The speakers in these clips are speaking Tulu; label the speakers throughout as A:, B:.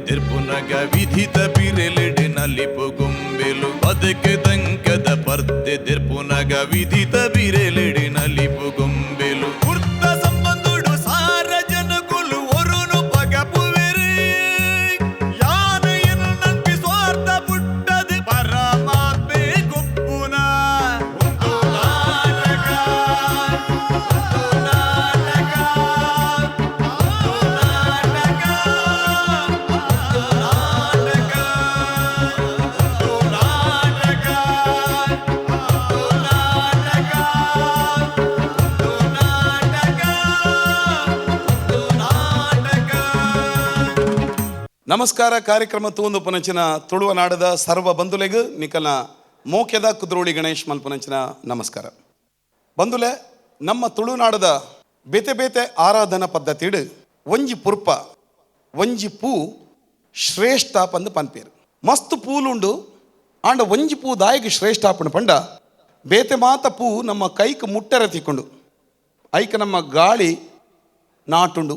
A: ತೆರ್ಪುನಗ ವಿಧಿತ ಬಿರೆಲೆಡೆ ನಲಿಪು ಗೊಂಬೆಲು ಬದುಕೆ ದಂಕದ ಪರ್ದೆ ತೆರ್ಪುನಗ ವಿಧಿತ ಬಿರೆಲೆಡೆ ನಲಿಪು ಗೊಂಬೆಲು ಕುರ್ತ ಸಂಬಂಧುಡು ಸಾರ ಜನಕುಲು ಒರುನು ಪಗಪುವೆರು ಯಾನ ಎನ್ನು ನಂಬಿ ಸ್ವಾರ್ಥ ಪುಟ್ಟದು ಪರಮಾತ್ಮೆ ಗೊಪ್ಪುನ ಒಂದು ನಾಟಕ ಒಂದು ನಾಟಕ ಒಂದು ನಾಟಕ ಒಂದು ನಾಟಕ ಒಂದು ನಾಟಕ ಒಂದು ನಾಟಕ ಒಂದು ನಾಟಕ ಒಂದು ನಾಟಕ.
B: ನಮಸ್ಕಾರ. ಕಾರ್ಯಕ್ರಮ ತೂಂದು ಪುನಂಚಿನ ತುಳುವ ನಾಡದ ಸರ್ವ ಬಂಧುಲೆಗ್ ನಿಕಲ ಮೋಕೆದ ಕುದ್ರೋಳಿ ಗಣೇಶ್ ಮಲ್ಪುನಂಚಿನ ನಮಸ್ಕಾರ. ಬಂಧುಲೆ, ನಮ್ಮ ತುಳುನಾಡದ ಬೇತೆ ಬೇತೆ ಆರಾಧನಾ ಪದ್ಧತಿಡು ಒಂಜಿ ಪುರ್ಪ ಒಂಜಿ ಪೂ ಶ್ರೇಷ್ಠ ಪಂದ್ ಪನ್ಪೇರು. ಮಸ್ತ್ ಪೂಲುಂಡು, ಆಂಡ ಒಂಜಿ ಪೂ ದಾಯಿಗೆ ಶ್ರೇಷ್ಠ ಪಂಡ ಪಂಡ ಬೇತೆ ಮಾತ ಪೂ ನಮ್ಮ ಕೈಕ್ ಮುಟ್ಟೆರ ತಿಕ್ಕೊಂಡು ಐಕ್ ನಮ್ಮ ಗಾಳಿ ನಾಟುಂಡು,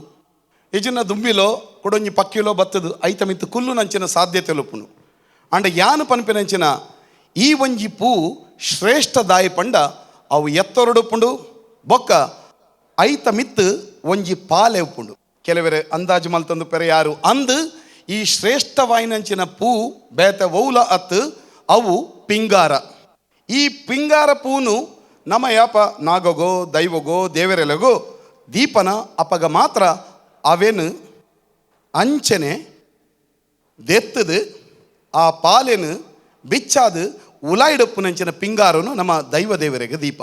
B: ಇಜಿನ ದುಂಬಿಲೋ ಕೊಡೊಂಜಿ ಪಕ್ಕಿಲೋ ಬತ್ತದು ಐತ ಮಿತ್ತು ಕುಲ್ಲು ನಂಚಿನ ಸಾಧ್ಯತೆ ಲುಪ್ಪುಂಡು. ಆಂಡ ಯಾನು ಪನ್ಪಿನಂಚಿನ ಈ ಒಂಜಿ ಪೂ ಶ್ರೇಷ್ಠ ದಾಯಿ ಪಂಡ ಅವು ಎತ್ತೊರಡುಪುಂಡು, ಬೊಕ್ಕ ಐತ ಮಿತ್ತು ಒಂಜಿ ಪಾಲೆ ಉಪ್ಪುಂಡು. ಕೆಲವರೆ ಅಂದಾಜು ಮಲ್ತಂದು ಪೆರೆ ಯಾರು ಅಂದು ಈ ಶ್ರೇಷ್ಠವಾಯಿನಂಚಿನ ಪೂ ಬೇತೆ ಒೌಲ ಅತ್ತು, ಅವು ಪಿಂಗಾರ. ಈ ಪಿಂಗಾರ ಪೂನು ನಮ್ಮ ಯಾಪ ನಾಗಗೋ ದೈವಗೋ ದೇವರೆಲಗೋ ದೀಪನ ಅಪಗ ಮಾತ್ರ ಅವೇನು ಅಂಚನೆ ದೆತ್ತದು ಆ ಪಾಲೆನು ಬಿಚ್ಚಾದು ಉಲಾಯಿಡಪ್ಪುನಂಚಿನ ಪಿಂಗಾರನು ನಮ್ಮ ದೈವ ದೇವರಿಗೆ ದೀಪ.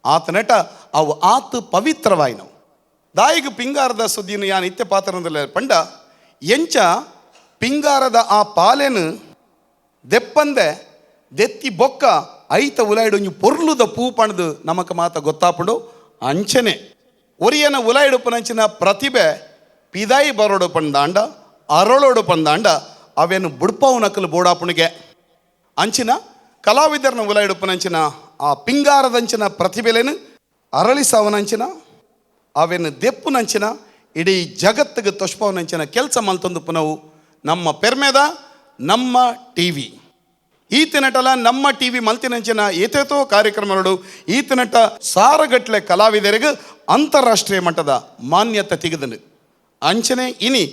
B: ಆತನಟ ಅವು ಆತು ಪವಿತ್ರವಾಯಿನವು. ದಾಯಿಗೆ ಪಿಂಗಾರದ ಸುದ್ದಿನ ಯಾನ್ ಇತ್ತೆ ಪಾತ್ರನದಲ್ಲ ಪಂಡ ಎಂಚ ಪಿಂಗಾರದ ಆ ಪಾಲೆನು ದೆಪ್ಪಂದೆ ದೆತ್ತಿ ಬೊಕ್ಕ ಐತ ಉಲಾಯಿಡೊಂಜಿ ಪೊರ್ಲುದ ಪೂ ಪಣದು ನಮಕ ಮಾತ ಗೊತ್ತಾಪುಂಡು. ಅಂಚನೆ ಒರಿಯನ ಉಲಾಯಿಡುಪನಂಚಿನ ಪ್ರತಿಭೆ ಪಿದಾಯಿ ಬರೋಡು ಪಂದಾಂಡ ಅರಳೋಡು ಪಂದಾಂಡ ಅವೇನು ಬುಡ್ಪವು ನಕಲು ಬೋಡಾಪುಣಿಗೆ. ಅಂಚಿನ ಕಲಾವಿದರನ ಉಲಾಯಿಡುಪನಂಚಿನ ಆ ಪಿಂಗಾರದಂಚಿನ ಪ್ರತಿಭೆಲೇನು ಅರಳಿಸವನಂಚಿನ ಅವೇನು ದೆಪ್ಪುನಂಚಿನ ಇಡೀ ಜಗತ್ತಿಗೆ ತೊಷ್ಪವನಂಚಿನ ಕೆಲಸ ಮಲ್ತೊಂದು ಪುನವು ನಮ್ಮ ಪೆರ್ಮೆದ ನಮ್ಮ ಟಿ ವಿ. ಈತನಟಲ ನಮ್ಮ ಟಿ ವಿ ಮಲ್ತಿನಂಚಿನ ಏತೇತೋ ಕಾರ್ಯಕ್ರಮಗಳು ಈತನಟ ಸಾರಗಟ್ಲೆ ಕಲಾವಿದರಿಗೆ ಅಂತಾರಾಷ್ಟ್ರೀಯ ಮಟ್ಟದ ಮಾನ್ಯತೆ ತೆಗೆದನು. ಅಂಚನೆ ಇನಿ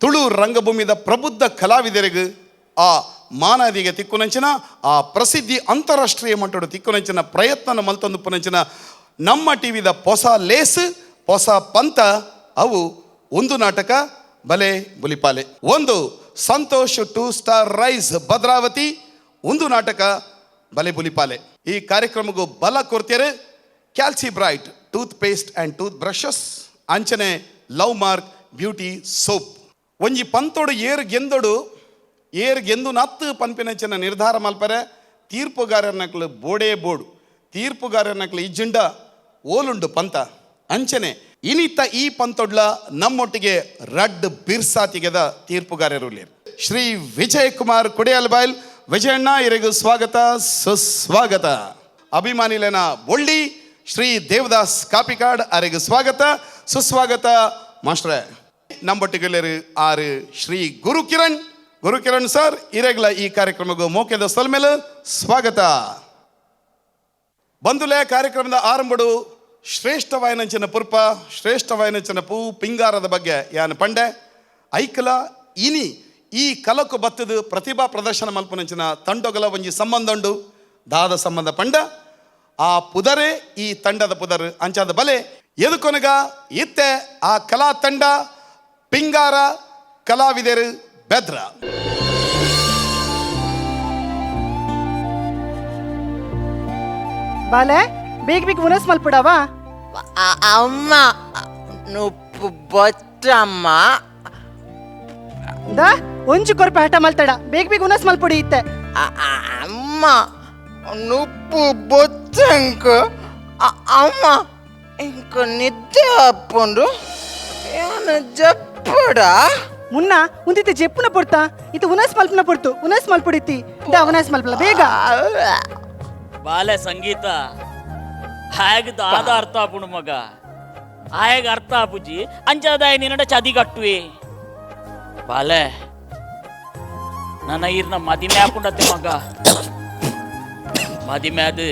B: ತುಳು ರಂಗಭೂಮಿದ ಪ್ರಬುದ್ಧ ಕಲಾವಿದರಿಗೆ ಆ ಮಾನದಿಗೆ ತಿಕ್ಕುನಂಚಿನ ಆ ಪ್ರಸಿದ್ಧಿ ಅಂತಾರಾಷ್ಟ್ರೀಯ ಮಟ್ಟದ ತಿಕ್ಕುನಂಚಿನ ಪ್ರಯತ್ನ ಮಲ್ತೊಂದು ಪುನಂಚಿನ ನಮ್ಮ ಟಿ ವಿದ ಹೊಸ ಲೇಸ್ ಹೊಸ ಪಂತ ಅವು ಒಂದು ನಾಟಕ ಬಲೆ ಬುಲಿಪಾಲೆ. ಒಂದು ಸಂತೋಷ್ 2 ಸ್ಟಾರ್ ರೈಸ್ ಭದ್ರಾವತಿ, ಒಂದು ನಾಟಕ ಬಲೆ ಬುಲಿಪಾಲೆ. ಈ ಕಾರ್ಯಕ್ರಮಕ್ಕೂ ಬಲ ಕೊಡ್ತಾರೆ Calci Bright tooth paste and tooth brushes, ಅಂಚನೆ love mark beauty soap. ಒಂಜಿ ಪಂತೋಡು ಏರು ಗೆಂದೊಡು ಏರು ಗೆಂದು ನತ್ತು ಪನ್ಪಿನಂಚಿನ ನಿರ್ಧಾರ ಮಲ್ಪರೆ ತೀರ್ಪುಗಾರನಕ್ಲು ಬೋಡೇ ಬೋಡು. ತೀರ್ಪುಗಾರನಕ್ಲು ಇಜ್ಜಿಂಡ ಓಲುಂಡು ಪಂತ. ಅಂಚನೆ ಇನಿತ ಈ ಪಂತೊಡ್ಲ ನಮ್ಮೊಟ್ಟಿಗೆ ರಡ್ ಬಿರ್ಸಾತಿಗೆದ ತೀರ್ಪುಗಾರರು ಶ್ರೀ ವಿಜಯ್ ಕುಮಾರ್ ಕುಡಿಯಲ್ಬೈಲ್. ವಿಜಯಣ್ಣ ಇರಿಗೂ ಸ್ವಾಗತ ಸುಸ್ವಾಗತ. ಅಭಿಮಾನಿಲೇನ ಬೊಳ್ಳಿ ಶ್ರೀ ದೇವದಾಸ್ ಕಾಪಿಕಾಡ್ ಅರೆಗೂ ಸ್ವಾಗತ ಸುಸ್ವಾಗತ. ಮಾಸ್ಟ್ರೆ, ನಮ್ಮೊಟ್ಟಿಗೆ ಆರು ಶ್ರೀ ಗುರುಕಿರಣ್, ಗುರುಕಿರಣ್ ಸರ್ ಇರೆಗ್ಲ ಈ ಕಾರ್ಯಕ್ರಮಕ್ಕೂ ಮೋಕೆದ ಸೊಲ್ಮೇಲೆ ಸ್ವಾಗತ. ಬಂಧುಲೆ, ಕಾರ್ಯಕ್ರಮದ ಆರಂಭಡು ಶ್ರೇಷ್ಠವಾಯನಂಚಿನ ಪುರ್ಪ ಶ್ರೇಷ್ಠವಾಯನಂಚಿನ ಪೂ ಪಿಂಗಾರದ ಬಗ್ಗೆ ಯಾನ್ ಪಂಡೆ. ಐಕಲ ಇನಿ ಈ ಕಲಕು ಬತ್ತದು ಪ್ರತಿಭಾ ಪ್ರದರ್ಶನ ಮಲ್ಪನಂಚಿನ ತಂಡೊಗಲ ಒಂಜಿ ಸಂಬಂಧ ಉಂಡು. ದಾದ ಸಂಬಂಧ ಪಂಡ ಆ ಪುದರೆ ಈ ತಂಡದ ಪುದರ್ ಅಂಚಾದ ಬಲೆ ಎದುಕೊನಗ ಇತ್ತೆ ಆ ಕಲಾ ತಂಡ ಪಿಂಗಾರ ಕಲಾವಿದರು ಬೆದ್ರ.
C: ಬಾಲೆ, ಬೇಗ ಬೇಗ ಉನಸ್ ಮಲ್ಪಡವ.
D: ಅಮ್ಮ, ನುಪ್ಪು ಬೊತ್ತಮ್ಮ.
C: ದಾ ಒಂಜಿ ಕೊರಪೆ ಹಠ ಮಲ್ತಡ, ಬೇಗ ಬೇಗ ಉನಸ್ ಮಲ್ಪುಡಿ ಇತ್ತೆ.
D: ಅಮ್ಮ, ನುಪ್ಪು ಬೊತ್ತಂಕ. ಅಮ್ಮ, ಇಂಕ ನಿದ್ದೆ ಅಪ್ಪಂಡು ಏನು ಜಪ್ಪಡ.
C: ಮುನ್ನ ಉಂದಿತ್ತೆ ಜೆಪ್ಪುನ ಪೊರ್ತಾ ಇತ್ತು, ಉನಸ್ ಮಲ್ಪನ ಪೊರ್ತು, ಉನಸ್ ಮಲ್ಪುಡಿತಿ. ದಾ ಉನಸ್ ಮಲ್ಪಲ ಬೇಗ.
E: ಬಾಲೆ ಸಂಗೀತ ಹಾಗೆ ದಾದ ಅರ್ಥ ಆಪುಂಡು ಮಗ, ಆಯಗ ಅರ್ಥ ಆಪುಜಿ. ಅಂಚಾದಾಯ ನಿನ್ನಡ ಚದಿ ಕಟ್ಟುವೆ ಬಾಲೆ. ನನ್ನ ಈರ್ನ ಮದಿಮೆ ಹಾಕೊಂಡತ್ತೆ ಮಗ. ಮದಿಮೆ ಅದು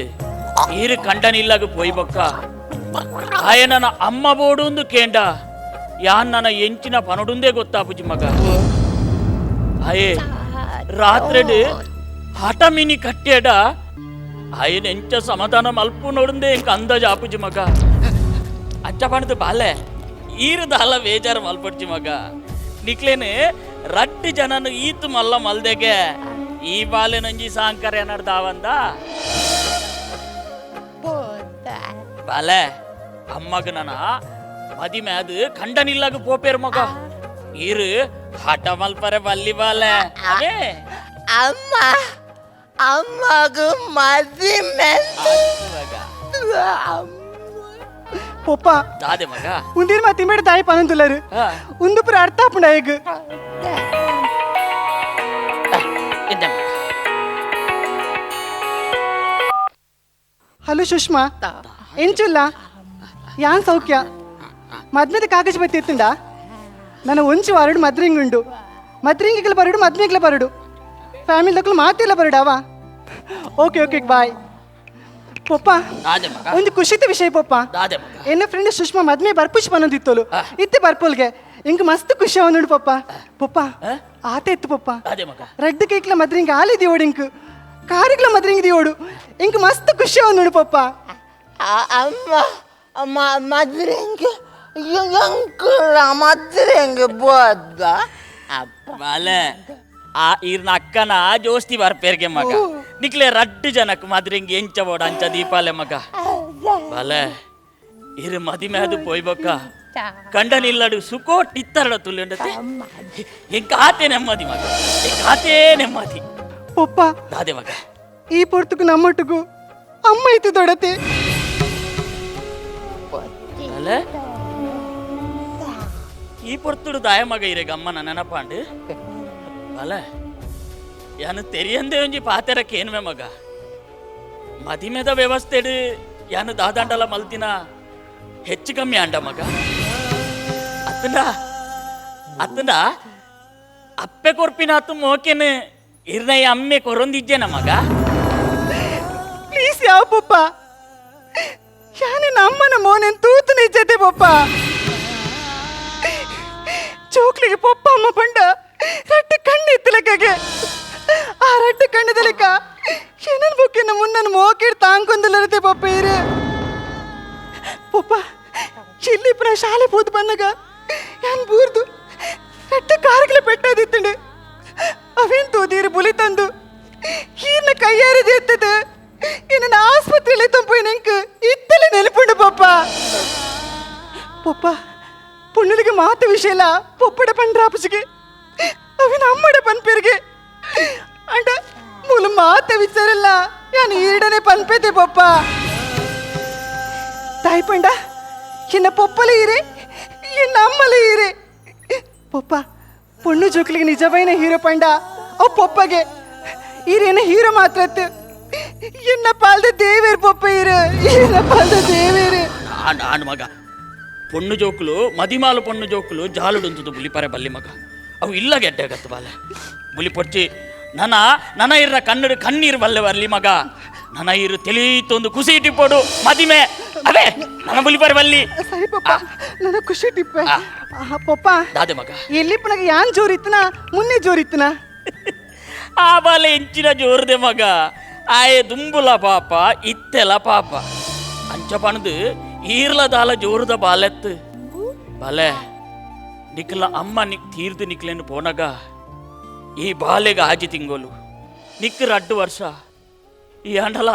E: ಈರು ಕಂಡನಿಲ್ಲಾಗ ಪೋಯ್ ಬೊಕ್ಕ ಆಯ ನನ್ನ ಅಮ್ಮ ಬೋಡುಂದು ಕೇಂಡ ಯಾನ್ ನನ್ನ ಎಂಚಿನ ಪನಡುಂದೇ ಗೊತ್ತಾಪುಜಿ ಮಗ. ಆಯೇ ರಾತ್ರೆಡ್ ಹಠ ಮಿನಿ ಕಟ್ಟೆಡ ಆಯನ ಎಂಚ ಸಮಾಧಾನ ಮಲ್ಪು ನೋಡುಂದೇ ಇಂಕ ಅಂದಾಜು ಆಪುಜಿ ಮಗ. ಅಂಚ ಪಣದು ಬಾಲೆ ಈರುದಾಲ ಬೇಜಾರು ಮಲ್ಪಡ್ಚಿ ಮಗ. ನಿಕ್ಲೇನೆ ರಡ್ಡು ಜನನು ಈತು ಮಲ್ಲ ಮಲ್ದೆಗೆ ಈ ಬಾಲೆ ನಂಜಿ ಸಾಂಕರ್ ಏನಾರು ದಾವಂದ ಬಾಲೆ ಅಮ್ಮಗ ನನ ಮದಿಮೆ ಅದು ಕಂಡನಿಲ್ಲಾಗ ಪೋಪೇರ್ ಮಗ. ಈರು ಹಠ ಮಲ್ಪರೆ ಬಲ್ಲಿ ಬಾಲೆ. ಅವೇ
D: ಅಮ್ಮ ಅಮ್ಮಗ ಮದಿಮೆ
C: ಪೊಪ್ಪ
E: ದಾದೆ ಮಗ
C: ಉಂದಿನ ಮಾ ತಿಂಬೇಡ ದಾಯಿ ಪನಂದುಲ್ಲರು ಉಂದು ಪುರ ಅರ್ಥ ಆಪುಂಡ ಈಗ. ಹಲೋ ಸುಷ್ಮಾ, ಎಂಚುಲ್ಲ ಯಾನ್ ಸೌಖ್ಯ ಮದ್ಮೆದ ಕಾಗಜ ಬತ್ತಿತ್ತುಂಡ ನನ್ನ ಒಂಚು ವಾರಡು ಮದ್ರಿಂಗುಂಡು ಮದ್ರಿಂಗಿಗ್ಲ ಬರಡು ಮದ್ಮೆಗ್ಲ ಬರಡು ಫ್ಯಾಮಿಲಿ ದಕ್ಕಲು ಮಾತಿಲ್ಲ ಬರಡಾವಾ. Okay okay bye ಪೊಪ್ಪ. ಒಂದು ಖುಷಿತ ವಿಷಯ ಪೊಪ್ಪ, ಎನ್ನ ಫ್ರೆಂಡ್ ಸುಷ್ಮಾ ಮದ್ಮೆ ಬರ್ಪುಷ್ ಬನ್ನೋದಿತ್ತೋಲು ಇತ್ತೆ ಬರ್ಪೋಲ್ಗೆ ಇಂಕ್ ಮಸ್ತ್ ಖುಷಿ ಅವನುಂಡು ಪೊಪ್ಪ. ಪೊಪ್ಪ ಆತ ಎತ್ತು ಪೊಪ್ಪ ರೆಡ್ ಕೇಕ್ಲ ಮದ್ರಿಂಗ್ ಆಲಿ ದಿಯೋಡು ಇಂಕ್ ಕಾರಿಗ್ಲ ಮದ್ರಿಂಗ್ ದಿಯೋಡು ಇಂಕ್ ಮಸ್ತ್ ಖುಷಿ ಅವನುಂಡು ಪೊಪ್ಪ.
D: ಅಮ್ಮ ಅಮ್ಮ ಮದ್ರಿಂಗ್ ಎಂಕುಲ ಮದ್ರಿಂಗ್ ಬೋದ
E: ಬಾಲೆ ಆ ಈರ್ನ ಅಕ್ಕನ ಜೋಸ್ತಿ ಬರ್ಪೇರ್ಗೆ ಮಗ. ನಿಕ್ಲೆ ರಡ್ಡು ಜನಕ್ ಮದ್ರಿಂಗ್ ಎಂಚ ಬೋಡ ಅಂಚ ದೀಪಾಲೆ ಮಗ. ಬಾಲೆ ಇರು ಮದಿಮೆ ಅದು ಪೋಯ್ಬೊಕ್ಕ ಕಂಡನಿಲ್ಲಡು ಸುಖೋ ಟಿತ್ತರಡ ತುಲ್ಯುಂಡತೆ ಎಂಕಾತೆ ನೆಮ್ಮದಿ ಮಗ, ಎಂಕಾತೇ ನೆಮ್ಮದಿ
C: ಪೊಪ್ಪ.
E: ದಾದೆ ಮಗ
C: ಈ ಪೊರ್ತುಗು ನಮ್ಮೊಟ್ಟುಗು ಅಮ್ಮ ಇತ್ತು ದೊಡತೆ.
E: ಬಾಲೆ ಈ ಪೊರ್ತುಡು ದಾಯ ಮಗ ಇರೆಗ ಅಮ್ಮನ ನೆನಪಾಂಡು ಬಾಲೆ ಯಾನು ತೆರಿಯಂದೇ ಒಂಜಿ ಪಾತೆರಕ್ಕೆ ಏನ್ವೆ ಮಗ. ಮದಿಮೆದ ವ್ಯವಸ್ಥೆಡು ಯಾನು ದಾದಾಂಡಲ ಮಲ್ತಿನ ಹೆಚ್ಚು ಕಮ್ಮಿ ಅಂಡ ಮಗ. ಅತ್ತಂಡ ಅತ್ತಂಡ ಅಪ್ಪೆ ಕೊರ್ಪಿನ ಅತ್ತು ಮೋಕೆನು ಇರ್ನೈ ಅಮ್ಮೆ ಕೊರೊಂದಿಜ್ಜೆನ ಮಗ.
C: ಪ್ಲೀಸ್ ಯಾವ ಪೊಪ್ಪ, ಯಾನು ನಮ್ಮನ ಮೋನೆನ್ ತೂತು ನಿಜ್ಜತೆ ಪೊಪ್ಪ. ಚೋಕ್ಲಿಗೆ ಪೊಪ್ಪ ಅಮ್ಮ ಪಂಡ ರಡ್ಡು ಕಣ್ಣು ಎತ್ತಲಕ್ಕಾಗೆ ಆ ರಡ್ಡು ಕಣ್ಣದಲಕ್ಕ ಏನನ್ ಬೊಕ್ಕೆನ ಮುನ್ನನ್ ಮೋಕಿಡ್ ತಾಂಕೊಂದಲರತೆ ಪೊಪ್ಪ ಇರು ಪೊಪ್ಪ. ಚಿಲ್ಲಿ ಪುನ ಶಾಲೆ ಪೋದು ಬನ್ನಗ ಯಾನ್ ಬೂರ್ದು ರಡ್ಡು ಕಾರ್ಗಳ ಪೆಟ್ಟಾದಿತ್ತಂಡು ಅವೇನ್ ತೋದೀರು ಬುಲಿ ತಂದು ಈರ್ನ ಕೈಯಾರದಿ ಎತ್ತದ ಎನ್ನ ಆಸ್ಪತ್ರೆಯಲ್ಲಿ ತಂಪೋಯಿ ನೆಂಕ್ ಇತ್ತಲೆ ನೆನಪುಂಡು ಪೊಪ್ಪ. ಪೊಪ್ಪ ಪುಣ್ಣಲಿಗೆ ಮಾತು ವಿಷಯ ಪೊಪ್ಪಡ ಪಂಡ್ರಾಪುಜಿಗೆ ಅವಿನ ಅಮ್ಮಡ ಪನ್ಪೆರಿಗೆ ಅಂಡ ಮೂಲ ಮಾತ ವಿಚಾರಲ್ಲ ಯಾನು ಈಡನೆ ಪನ್ಪೆತೆ ಪೊಪ್ಪ. ತಾಯಿ ಪಂಡ ಎನ್ನ ಪೊಪ್ಪಲೆ ಈರೆ ಎನ್ನ ಅಮ್ಮಲೆ ಈರೆ ಪೊಪ್ಪ. ಪೊಣ್ಣು ಜೋಕ್ಲಿಗೆ ನಿಜವೈನ ಹೀರೋ ಪಂಡ ಅವು ಪೊಪ್ಪಗೆ ಈರೇನ ಹೀರೋ ಮಾತ್ರ ಎನ್ನ ಪಾಲ್ದ ದೇವೇರು ಪೊಪ್ಪ ಈರು ಎನ್ನ ಪಾಲ್ದ ದೇವೇರು.
E: ಆಂಡ್ ಮಗ ಪೊಣ್ಣು ಜೋಕುಲು ಮದಿಮಾಲು ಪೊಣ್ಣು ಜೋಕುಲು ಜಾಲುಡುಂತುದು ಬುಲಿಪರೆ ಬಲ್ಲಿ ಮಗ. ಅವು ಇಲ್ಲ ಗೆಡ್ಡೆ ಬಾಲೆ ಬುಲಿ ಪೊಚ್ಚಿ ನನ ನನ ಇರ್ರ ಕಣ್ಣು ಕಣ್ಣೀರು ಬಲ್ಲೆ ಬರ್ಲಿ ಮಗ. ನನ ಇರು ತಿಳಿತೊಂದು ಖುಷಿ ಟಿಪ್ಪೋಡು ಮದಿಮೆ ಅವೇ ನನ್ನ ಬುಲಿಪರೆ ಬಲ್ಲಿ.
C: ಸರಿ ಪಪ್ಪ ನನ್ನ ಖುಷಿ ಟಿಪ್ಪೆ ಪಪ್ಪ.
E: ದಾದೆ ಮಗ
C: ಎಲ್ಲಿ ಪುನಗ ಯಾನ್ ಜೋರಿತ್ತನ ಮುನ್ನೆ ಜೋರಿತ್ತನ
E: ಆ ಬಾಲೆ ಎಂಚಿನ ಜೋರದೆ ಮಗ. ಆಯೆ ದುಂಬುಲ ಪಾಪ ಇತ್ತೆಲ ಪಾಪ ಅಂಚ ಪಣದು ಈರ್ಲ ದಾಲ ಜೋರದ ಬಾಲೆತ್ತು ಬಾಲೆ ನಿಕ್ಲ ಅಮ್ಮ ನಿಕ್ ತೀರ್ದು ನಿಕ್ಲೇನು ಪೋನಗ ಈ ಬಾಲೆಗೆ ಆಜಿ ತಿಂಗೋಲು ನಿಕ್ ರಡ್ಡು ವರ್ಷ ಈ ಅಂಡಲ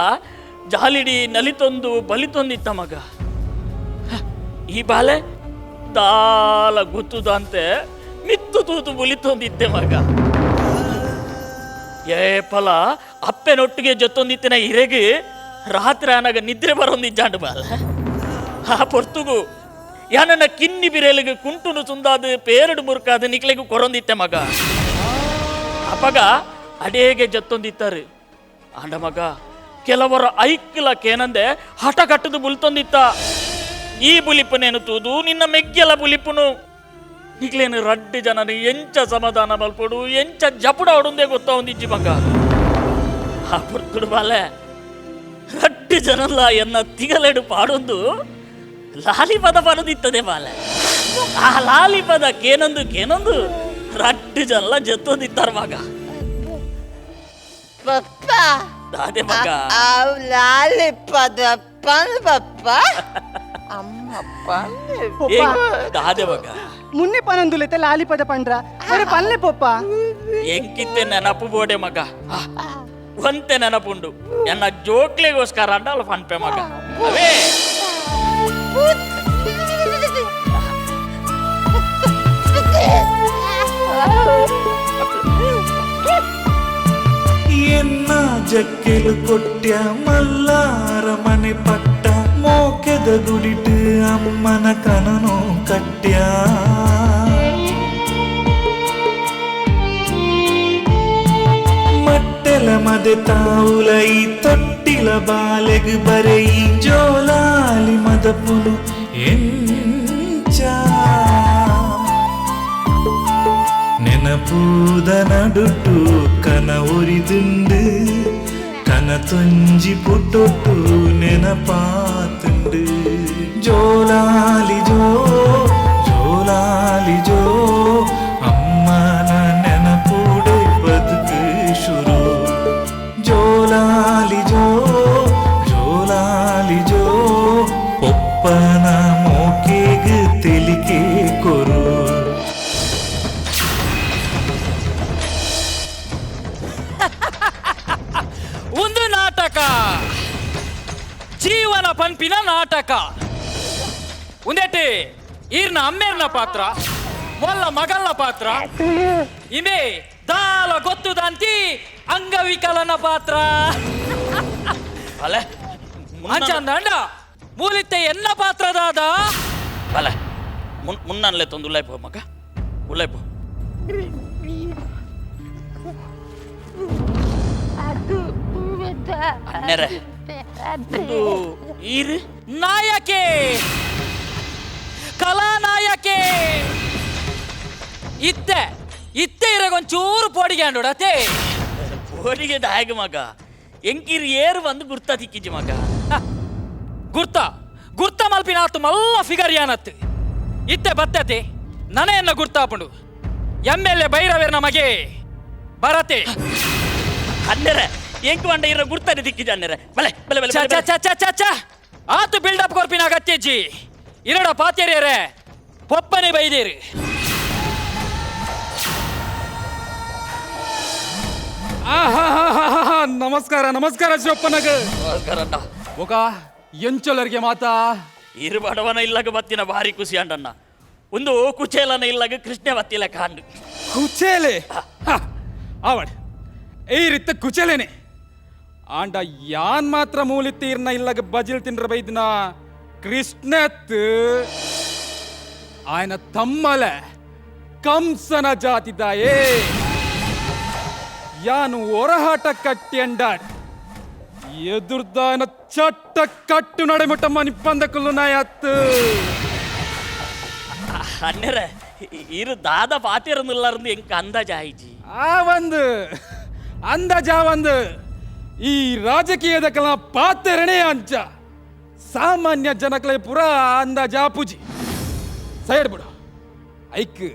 E: ಜಾಲಿಡಿ ನಲಿತೊಂದು ಬಲಿತೊಂದಿತ್ತ ಮಗ. ಈ ಬಾಲೆ ದಾಲ ಗೊತ್ತುದಂತೆ ಮಿತ್ತು ತೂತು ಬುಲಿತೊಂದಿತ್ತೆ ಮಗ. ಏ ಫಲ ಅಪ್ಪೆನೊಟ್ಟಿಗೆ ಜೊತ್ತೊಂದಿತ್ತಿನ ಇರೆಗೆ ರಾತ್ರಿ ಅನಗ ನಿದ್ರೆ ಬರೊಂದಿಜ್ಜಾಂಡು ಬಾಲೆ. ಆ ಪೊರ್ತುಗು ಯಾನನ್ನ ಕಿನ್ನಿ ಬಿರೇಲಿಗೆ ಕುಂಟುನು ಸುಂದಾದು ಪೇರಡು ಮುರುಕಾದ ನಿಕ್ಲೆಗು ಕೊರೊಂದಿತ್ತೆ ಮಗ. ಅಪಗ ಅಡೇಗೆ ಜತ್ತೊಂದಿತ್ತಾರೆ ಆಂಡ ಮಗ. ಕೆಲವರ ಐಕ್ಲ ಕೇನಂದೆ ಹಠ ಕಟ್ಟದು ಬುಲ್ತೊಂದಿತ್ತ. ಈ ಬುಲಿಪುನೇನು ತೂದು ನಿನ್ನ ಮೆಗ್ಗೆಲ ಬುಲಿಪುನು. ನಿಕ್ಲೇನು ರಡ್ಡು ಜನನ ಎಂಚ ಸಮಾಧಾನ ಮಲ್ಪಡು ಎಂಚ ಜಪುಡ ಅವಡುಂದೇ ಗೊತ್ತಾವಂದಿಜ್ಜಿ ಮಗ. ಆ ಪುರ್ತುಡು ಬಾಲೆ ರಡ್ಡು ಜನಲ್ಲ ಎನ್ನ ತಿಗಲೆಡು ಪಾಡೊಂದು ಲಾಲಿ ಪದ ಪನದಿತ್ತದೆ ಬಾಲೆ. ಆ ಲಾಲಿ ಪದ ಕೇನೊಂದು ಕೇನೊಂದು ರಡ್ಡು ಜನಲ್ಲ ಜತ್ತೊಂದಿತ್ತಾರೆ ಮಗ.
D: ಪಪ್ಪ
E: ದಾದೆ ಮಗ.
D: ಲಾಲಿ ಪದ ಪನ್ ಪಪ್ಪ ಅಮ್ಮ ಪನ್.
E: ಏ, ದಾದೆ ಮಗ.
C: ಮುನ್ನೆ ಪನೊಂದುಲೈತೆ ಲಾಲಿ ಪದ ಪಂಡ್ರ ಒರೆ ಪಲ್ಲೆ ಪೊಪ್ಪ.
E: ಎಂಕಿತ್ತೆ ನೆನಪು ಬೋಡೆ ಮಗ. ಒಂತೆ ನೆನಪುಂಡು ಎನ್ನ ಜೋಕ್ಲೆಗೋಸ್ಕರ ಅಂಡಲ್ಲ ಪನ್ಪೆ ಮಗ. ಅವೇ
A: ಎನ್ನ ಜಕ್ಕೆಲು ಕೊಟ್ಯ ಮಲ್ಲಾರ ಮನೆ ಪಟ್ಟ ಮೋಕೆದ ಗುಡಿಟು ಅಮ್ಮನ ಕನನು ಕಟ್ಯ ಮಟ್ಟೆಲ ಮದೆ ತಾವುಲೈ ತೊಟ್ಟಿಲ ಬಾಲೆಗ್ ಬರೆಯಿ ಜೋಲಾಲಿ ಮದಪುಲು ಎಂಚ ನೆನಪೂದ ನಡುಟು ಕನ ಒರಿದುಂಡು ಕನ ತೊಂಜಿ ಪುಟ್ಟೊಟ್ಟು ನೆನಪಾತುಂಡು ಜೋಲಾಲಿ ಜೋ ಜೋಲಾಲಿ ಜೋ ಅಮ್ಮನ ನೆನಪುಡೆ ಬದುಕು ಶುರು ಜೋಲಾಲಿ ಜೋ ಜೋಲಾಲಿ ಜೋ ಒಪ್ಪನ ಮೋಕೆಗ್ ತೆಲಿಕೆ ಕೊರು.
F: ಒಂದು ನಾಟಕ ಜೀವನ ಪಂಪಿನ ನಾಟಕ. ಒಂದೇಟಿ ಈರ್ನ ಅಮ್ಮೇರ್ನ ಪಾತ್ರ ಮೊಲ್ಲ ಮಗಲ್ನ ಪಾತ್ರ ಇಮೆ ದಾಲ ಗೊತ್ತುದಂತಿ ಅಂಗವಿಕಲನ ಪಾತ್ರ.
E: ಬಲೆ
F: ಅಂಚಂದ ಮೂಲಿತ್ತೆ ಎನ್ನ ಪಾತ್ರದಾದ
E: ಬಲೆ ಮುನ್ನನ್ಲೆ ತಂದು ಉಳ್ಳಾಯ್ಪೋ ಮಗ ಉಳ್ಳಾಯ್ಪೋ. ಅಣ್ಣರೆ ಒಂದು ಈರು
F: ನಾಯಕೆ ಕಲಾನಾಯಕೆ ಇತ್ತೆ ಇತ್ತೆ ಇರಗೊಂಚೂರು ಪೋಡಿಗೆ ಅಂಡೋಡತೆ
E: ಪೋಡಿಗೆ ದಾಯಗ ಮಗ ಎಂಕಿರು ಏರು ಬಂದು ಗುರ್ತ ತಿಕ್ಕಿಜಿ ಮಗ.
F: ಗುರ್ತ ಗುರ್ತ ಮಲ್ಪಿನ ಆತು ಮಲ್ಲ ಫಿಗರ್ ಯಾನತ್ತು ಇತ್ತೆ ಬತ್ತತೆ ನನೆಯನ್ನ ಗುರ್ತಾಪುಂಡು ಎಂ ಎಲ್ ಎ ಭೈರವೇರ್ನ ಮಗೆ ಬರತೆ.
E: ಅಣ್ಣರೆ ಎಂಕು ಬಂಡ ಇರ ಗುರ್ತನೆ ದಿಕ್ಕಿಜ ಅಣ್ಣರೆ. ಬಲೆ ಬಲೆ ಬಲೆ
F: ಚ ಚ ಚ ಚ ಚ ಆತು ಬಿಲ್ಡಪ್ ಕೊರ್ಪಿನ ಅಗತ್ಯಜ್ಜಿ ಇರಡ ಪಾತೇರಿಯರೆ ಪೊಪ್ಪನೆ ಬೈದೇರಿ.
G: ನಮಸ್ಕಾರ ನಮಸ್ಕಾರ ಶಿವಪ್ಪನಗ.
E: ನಮಸ್ಕಾರ ಅಣ್ಣ.
G: ಒಕ ಎಂಚೊಲರಿಗೆ ಮಾತಾ
E: ಇರು ಬಡವನ ಇಲ್ಲಗ ಬತ್ತಿನ ಭಾರಿ ಖುಷಿ ಅಂಡಣ್ಣ. ಒಂದು ಕುಚೇಲನ ಇಲ್ಲಗ ಕೃಷ್ಣ ಬತ್ತಿಲ್ಲ ಕಾಂಡು.
G: ಕುಚೇಲೆ ಆವಡ್ ಈ ರೀತಿ ಕುಚೇಲೇನೆ ಆಂಡ ಯಾನ್ ಮಾತ್ರ ಮೂಲಿತ್ತೀರ್ನ ಇಲ್ಲಗ ಬಜಿಲ್ ತಿನ್ರ ಬೈದಿನ ಕೃಷ್ಣತ್ ಆಯನ ತಮ್ಮಲೆ ಕಂಸನ ಜಾತಿದಾಯೇ ಯಾನು ಹೊರಹಾಟ ಕಟ್ಟಿ ಅಂಡಾಡ್ ಎದುರ್ದಾನ ಚಟ್ಟ ಕಟ್ಟು ನಡೆಮುಟ್ಟಮ್ಮ ನಿಪ್ಪಂದ ನಾಯತ್ತು.
E: ಅಣ್ಣರೆ ಇರು ದಾದ ಪಾತಿರನ್ನುಲ್ಲಾರ್ದು ಎಂಕ ಅಂದಾಜಾಯಿಜಿ.
G: ಆ ಒಂದು ಅಂದಾಜಾ ಒಂದು ಈ ರಾಜಕೀಯದ ಕಲ ಪಾತೆರಣೆ ಅಂಚ ಸಾಮಾನ್ಯ ಜನಕಲೆ ಪುರ ಅಂದಾಜಾ ಪೂಜಿ ಸೈಡ್ ಬಿಡು ಐಕ್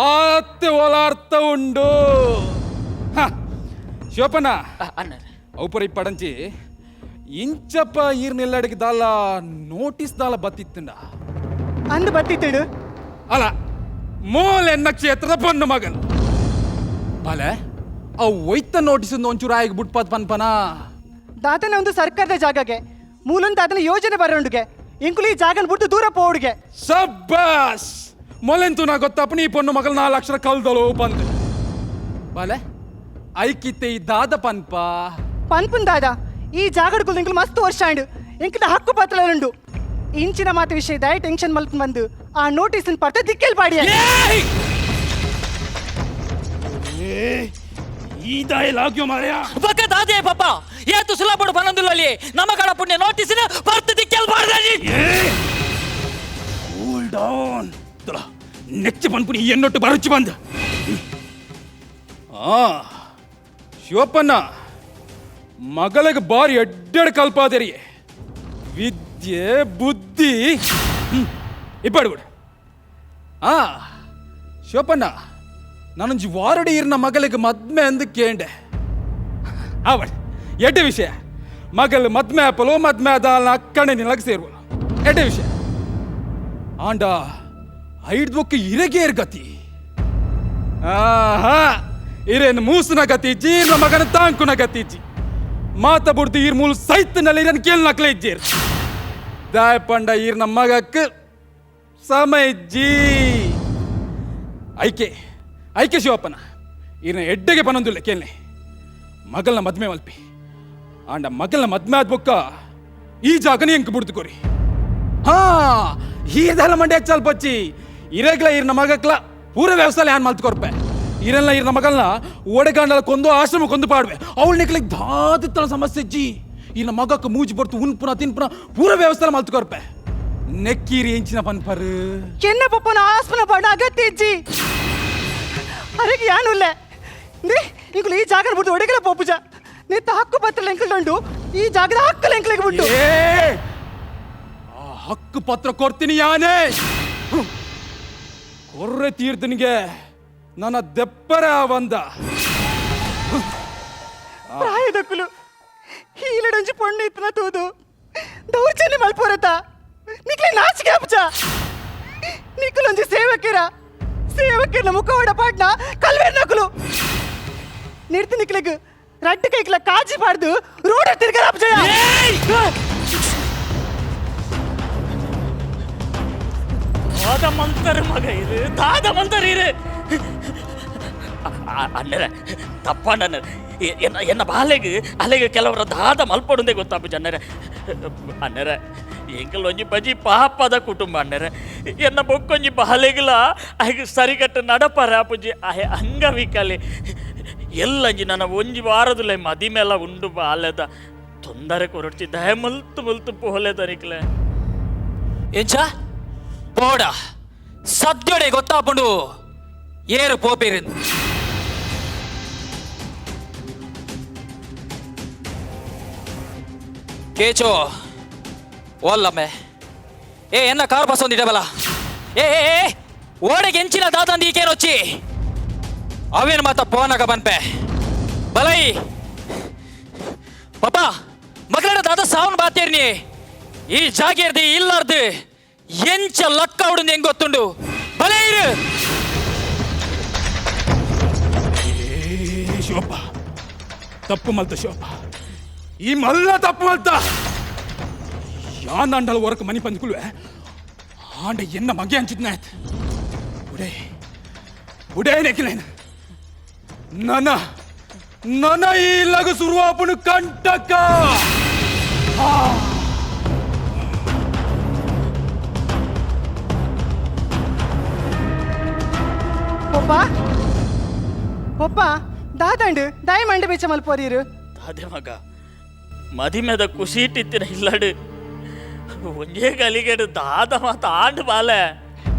G: ಆತ್ತೆ ಓಲಾರ್ಥ ಉಂಡು. ಶಿವಪ್ಪನ
E: ಅಣ್ಣರೆ
G: ಔಪರಿ ಪಡಂಚಿ ಇಂಚಪ್ಪ ಈರ್ನೆಲ್ಲಡಿಗೆ ದಾಲ ನೋಟಿಸ್ ದಾಲ ಬತ್ತಿತ್ತಂಡ
C: ಅಂದು ಬತ್ತಿತ್ತಡು
G: ಅಲ್ಲ ಮೂಲೆನ್ನ ಕ್ಷೇತ್ರದ ಪೊಣ್ಣು ಮಗನ್ ಬಲೆ ಅವು ಒಯ್ತ ನೋಟಿಸ್ ಒಂಚೂರು ಆಗಿ ಬುಟ್ಪಾತ್ ಪನ್ಪನ
C: ದಾತನ ಒಂದು ಸರ್ಕಾರದ ಜಾಗಗೆ ಮೂಲನ್ ದಾತನ ಯೋಜನೆ ಬರೋಂಡುಗೆ ಇಂಕುಲಿ ಈ ಜಾಗನ ಬಿಟ್ಟು ದೂರ ಪೋಡುಗೆ.
G: ಸಬ್ಬಾಸ್ ಮೊಲೆಂತು ನಾ ಗೊತ್ತಪ್ಪ ನೀ ಪೊಣ್ಣು ಮಗಲ್ 4 ಅಕ್ಷರ ಕಲ್ದಳು ಬಂದೆ ಬಲೆ ಐಕಿತ್ತೆ ಈ ದಾದ ಪನ್ಪ
C: ಪನ್ಪುನ್ ದಾದ ಈ ಜಾಗಡ್ಗುಲ್ ಇಂಕುಲು ಮಸ್ತ್ ವರ್ಷ ಆಂಡು ಇಂಕಿದ ಹಕ್ಕು ಪತ್ರಲುಂಡು ಇಂಚಿನ ಮಾತು ವಿಷಯ ದಯ ಟೆನ್ಷನ್ ಮಲ್ಪನ್ ಬಂದು ಆ ನೋಟಿಸ್ ಪರ್ತ ದಿಕ್ಕೆಲ್ ಪಾಡಿಯ.
G: ಈ ದಾಯ ಮಾರ್ಯ
F: ಬಕ್ಕ ದಾದೆ ಪಾಪ ಏತು ಸುಲಭಡು ಬನಂದುಲ್ಲಲ್ಲಿ ನಮಗಳ ಪುಣ್ಯ ನೋಟಿಸಿನ ಬರ್ತ ದಿಕ್ಕೆಲ್ ಬಾರ್ದಾಜಿ.
G: ಕೂಲ್ ಡೌನ್ ತುಲ ನೆಚ್ಚ ಪನ್ಪುನಿ ಎನ್ನೊಟ್ಟು ಬರುಚಿ ಬಂದ ಆ ಶಿವಪ್ಪನ ಮಗಳಿಗೆ ಬಾರಿ ಎಡ್ಡೆಡ್ ಕಲ್ಪಾದಿರಿ ವಿದ್ಯೆ ಬುದ್ಧಿ ಇಬ್ಬಡು ಬಿಡು. ಆ ಶಿವಪ್ಪಣ್ಣ ನಾನೊಂಜಿ ವಾರಡಿ ಇರ್ನ ಮಗಳಿಗೆ ಮದ್ಮೆ ಅಂದು ಕೇಂಡೆ. ಅವಳು ಎಡ್ಡೆ ವಿಷಯ ಮಗಳು ಮದ್ಮೆ ಆಪಲು ಮದ್ಮೆ ಆದ ಅಕ್ಕಣೆ ನಿಲಗ ಸೇರುವಳು ಎಡ್ಡೆ ವಿಷಯ. ಆಂಡ ಐಡ್ದೊಕ್ಕ ಇರಗೇರ್ ಗತಿ. ಆಹಾ ಇರೇನು ಮೂಸನ ಗತಿ ಇಜ್ಜಿ, ಇರ್ನ ಮಗನ ತಾಂಕುನ ಗತಿ ಇಜ್ಜಿ. ಮಾತ ಬುಡ್ದು ಈರ್ ಮೂಲು ಸೈತ್ನಲ್ಲಿ ಇರನ್ ಕೇಳ್ ನಕ್ಲೆ ಇಜ್ಜೀರ್. ದಾಯ ಪಂಡ ಈರ್ನ ಮಗಕ್ಕೆ ಸಮಯ ಇಜ್ಜಿ. ಐಕೆ ಐಕೆ ಶಿವಪ್ಪನ ಈರ್ನ ಎಡ್ಡೆಗೆ ಪನೊಂದುಲ್ಲ ಕೇಳ್ನೆ. ಮಗಲ್ನ ಮದ್ಮೆ ಮಲ್ಪಿ ಆಂಡ ಮಗಲ್ನ ಮದ್ಮೆ ಆದ್ಬೊಕ್ಕ ಈ ಜಾಗನ ಎಂಕ್ ಬುಡ್ದು ಕೊರಿ. ಹಾ ಈರ್ದೆಲ್ಲ ಮಂಡೆ ಹೆಚ್ಚಲ್ ಬಚ್ಚಿ ಇರಗ್ಲ ಈರ್ನ ಮಗಕ್ಲ ಪೂರ ವ್ಯವಸ್ಥೆ ಯಾನ್ ಮಲ್ತ್ ಕೊರ್ಪೆ. ಇರಲ್ಲ ಈರ್ನ ಮಗಲ್ನ ಓಡೆಗಾಂಡಲ ಕೊಂದು ಆಶ್ರಮ ಕೊಂದು ಪಾಡ್ವೆ. ಅವಳು ನಿಕ್ಲಿಗ್ ದಾದಿತ್ತನ ಸಮಸ್ಯೆ ಜಿ. ಈರ್ನ ಮಗಕ್ಕೆ ಮೂಜಿ ಬರ್ತು ಉನ್ಪುನ ತಿನ್ಪುನ ಪೂರ ವ್ಯವಸ್ಥೆ ಮಲ್ತ್ ಕೊರ್ಪೆ. ನೆಕ್ಕೀರಿ ಎಂಚಿನ ಪನ್ಪರು
C: ಕೆನ್ನ ಪಪ್ಪನ ಆಸ್ಪನ ಪಾಡ ಅಗತ್ಯ ಇಜ್ಜಿ. ಅರೆಗೆ ಯಾನುಲ್ಲ ನೇ ಇಂಕುಲು ಈ ಜಾಗನ ಬಿಟ್ಟು ಒಡಗಲ ಪೋಪುಜ. ನಿತ್ತ ಹಕ್ಕು ಪತ್ರ ಲೆಂಕಲ್ದುಂಡು ಈ ಜಾಗದ ಹಕ್ಕು ಲೆಂಕಲಿಗೆ ಬಿಟ್ಟು.
G: ಆ ಹಕ್ಕು ಪತ್ರ ಕೊಡ್ತೀನಿ ಯಾನೇ ಕೊರ್ರೆ ತೀರ್ಥನಿಗೆ ನನ್ನ ದೆಪ್ಪರ ಬಂದ
C: ಪ್ರಾಯದಕ್ಕುಲು ಹೀಲಡೊಂಜಿ ಪೊಣ್ಣು ಇತ್ತನ ತೂದು ದೌರ್ಜನ್ಯ ಮಲ್ಪೋರತ ನಿಕ್ಲೆ ನಾಚಿಕೆ ಅಪ್ಚ. ನಿಕ್ಕುಲೊಂಜಿ ಸೇವಕಿರ ಸೇವಕಿರನ ಮುಖವಾಡ ಪಾಟ್ನ ಕಲ್ವೇರ್ ನಕುಲು ನಿರ್ತಿ ನಿಕ್ಲೆಗ್ ರಡ್ಡು ಕೈಕ್ಲ ಕಾಜಿ ಪಾಡ್ದು ರೋಡ್ ತಿರ್ಗರ ಅಪ್ಜಯ.
E: ದಾದ ಮಂತರ್ ಮಗ ಇದು, ದಾದ ಮಂತರ್ ಇರು. ಅಣ್ಣರ ತಪ್ಪಣ್ಣ ಎನ್ನ ಎನ್ನ ಬಾಲೆಗ್ ಅಲೆಗೆ ಕೆಲವರ ದಾದ ಮಲ್ಪಡುಂದೆ ಗೊತ್ತಾಪು ಜನ್ನರೆ. ಅಣ್ಣರ ಎಂಕಲ್ ಒಂಜಿ ಬಜಿ ಪಾಪದ ಕುಟುಂಬ ಅಣ್ಣರ. ಎನ್ನ ಬೊಕ್ಕೊಂಜಿ ಬಾಲೆಗ್ಲ ಆಯ್ಗೆ ಸರಿಗಟ್ಟು ನಡಪರ ಅಪುಜಿ ಆಯೆ ಅಂಗವಿಕಲೆ ಎಲ್ಲಂಜಿ ನನ್ನ ಒಂಜಿ ವಾರದಲ್ಲೇ ಮದಿ ಮೇಲ ಉಂಡು ಬಾಲೆದ ತೊಂದರೆ ಕೊರಡ್ಚಿ ದಯ ಮುಲ್ತು ಮುಲ್ತು ಪೋಲೆ ತನಿಕ್ಲೆ.
F: ಎಂಚ ಪೋಡ ಸದ್ಯಡೆ ಗೊತ್ತಾಪುಂಡು ಏರು ಪೋಪೇರಿಂದು. ಕೇಚೋ ಓಲ್ಲಮ್ಮೆ ಏ ಎನ್ನ ಕಾರ್ ಬಸ್ ಒಂದಿಡಬಲ್ಲ. ಏ ಏ ಓಡೆಗೆ ಎಂಚಿನ ದಾದಂದು ಈಕೇನೊಚ್ಚಿ ಅವೇನು ಮಾತ ಪೋನಾಗ ಬನ್ಪೆ ಬಲೈ ಪಾಪ ಮಗಳಡ ದಾದ ಸಾವನ್ ಬಾತೇರ್ನಿ ಈ ಜಾಗೇರ್ದಿ ಇಲ್ಲಾರ್ದು ಎಂಚ ಲಕ್ಕ ಉಡುಂದು ಹೆಂಗ್ ಗೊತ್ತುಂಡು ಬಲೈ ಇರು.
G: ಏ ಶಿವಪ್ಪ ತಪ್ಪು ಮಲ್ತ ಶಿವಪ್ಪ ಈ ಮಲ್ಲ ತಪ್ಪು ಮಲ್ತ ಯಾನ್ ಅಂಡಲ ಹೊರಕ ಮನಿ ಪಂದ್ಕುಲ್ವೆ ಆಂಡ ಎನ್ನ ಮಗೆ ಅಂಚಿದ್ನ ಆಯ್ತು. ಬುಡೇ ಬುಡೇ ನೆಕ್ಕಿಲೇನು ನನ ನನ ಈ ಲಗು ಸುರುವಾಪುನು ಕಂಟಕ.
C: ಪಪ್ಪ ಪಪ್ಪ ದಾದಂಡು ದಾಯ ಮಂಡೆ ಬೆಚ್ಚ ಮಲ್ಪೋರೀರು.
E: ದಾದೆ ಮಗ ಮದಿಮೆದ ಕುಸಿಟಿತ್ತಿನ ಇಲ್ಲಡು ಒಂಜೇ ಗಲಿಗೆಡು ದಾದ ಮಾತ ಆಂಡ್ ಬಾಲೆ.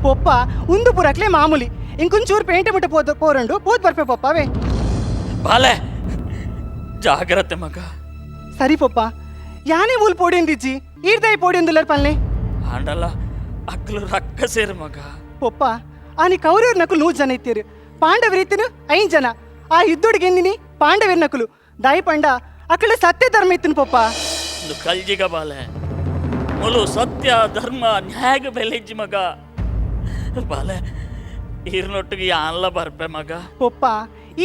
C: ಪೊಪ್ಪ ಉಂದು ಪುರಕ್ಲೆ ಮಾಮೂಲಿ ಇಂಕೊಂಚೂರು ಪೇಂಟೆ ಮುಟ್ಟ ಪೋದ ಪೋರಂಡು ಪೋದ್ ಬರ್ಪೆ ಪೊಪ್ಪವೇ.
E: ಬಾಲೆ ಜಾಗ್ರತೆ ಮಗ.
C: ಸರಿ ಪೊಪ್ಪ ಯಾನೇ ಊಲ್ ಪೋಡಿಂದಿಜ್ಜಿ ಈರ್ದೈ ಪೋಡಿಂದುಲ್ಲರ್ ಪಲ್ನೆ.
E: ಆಂಡಲ್ಲ ಅಕ್ಲು ರಕ್ಕ ಸೇರು ಮಗ.
C: ಪೊಪ್ಪ ಆನಿ ಕೌರವ್ರ ನಕುಲು 100 ಜನ ಇತ್ತೀರು, ಪಾಂಡವರಿತ್ತಿನ 5 ಜನ. ಆ ಯುದ್ಧೊಡಿಗೆಂದಿನಿ ಪಾಂಡವರ ನಕುಲು ದಾಯಿ ಪಂಡ ಅಕ್ಕಳ ಸತ್ಯ ಧರ್ಮ ಇತ್ತಿನ ಪೊಪ್ಪ.
E: ಒಂದು ಕಲ್ಜಿಗ ಬಾಲೆ ಮೊಲು ಸತ್ಯ ಧರ್ಮ ನ್ಯಾಯ ಬೆಲೆಜ್ಜಿ ಮಗ. ಬಾಲೆ ಈರ್ನೊಟ್ಟಿಗೆ ಯಾನ್ಲ ಬರ್ಪೆ ಮಗ.
C: ಪೊಪ್ಪ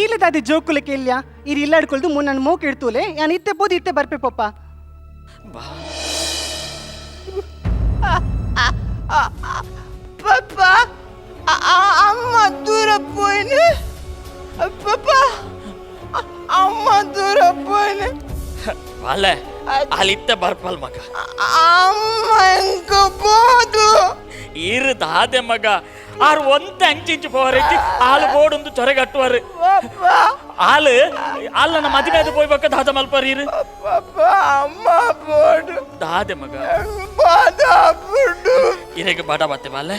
C: ಈಲದಾದಿ ಜೋಕುಲ ಕೇಳ್ಯ ಈರ್ ಇಲ್ಲಾಡ್ಕೊಳ್ದು ಮುನ್ನ ಮೋಕ್ ಇಡ್ತೂಲೆ ಯಾನ್ ಇತ್ತೆ ಬೋದು ಇತ್ತೆ ಬರ್ಪೆ ಪೊಪ್ಪ.
E: ಬಾ
D: ಪಪ್ಪ ಅಮ್ಮ ದೂರ ಪೋಯ್ನೆ. ಪಪ್ಪ ಅಮ್ಮ ದೂರ ಪೋಯ್ನೆ.
E: ಬಾಲೆ ಅಲ್ಲಿತ್ತೆ ಬರ್ಪಲ್ ಮಗ.
D: ಅಮ್ಮ ಎಂಕ ಬೋದು.
E: ಈರು ದಾದೆ ಮಗ ಆರು ಒಂತೆ ಅಂಚಿಂಚು ಪೋವರೆಜ್ಜಿ ಆಲು ಬೋಡೊಂದು ಚೊರೆಗಟ್ಟುವರು. ಆಲು ಆಲ್ ನನ್ನ ಮದಿಮೆದು ಪೋಯ್ಬೇಕ ದಾದ ಮಲ್ಪರ್ ಈರು.
D: ಪಪ್ಪ ಅಮ್ಮ ಬೋಡು
E: ದಾದೆ ಮಗ
D: ಬಾದ ಬಿಡು.
E: ಇರೆಗೆ ಬಡ ಬತ್ತೆ ಬಾಲೆ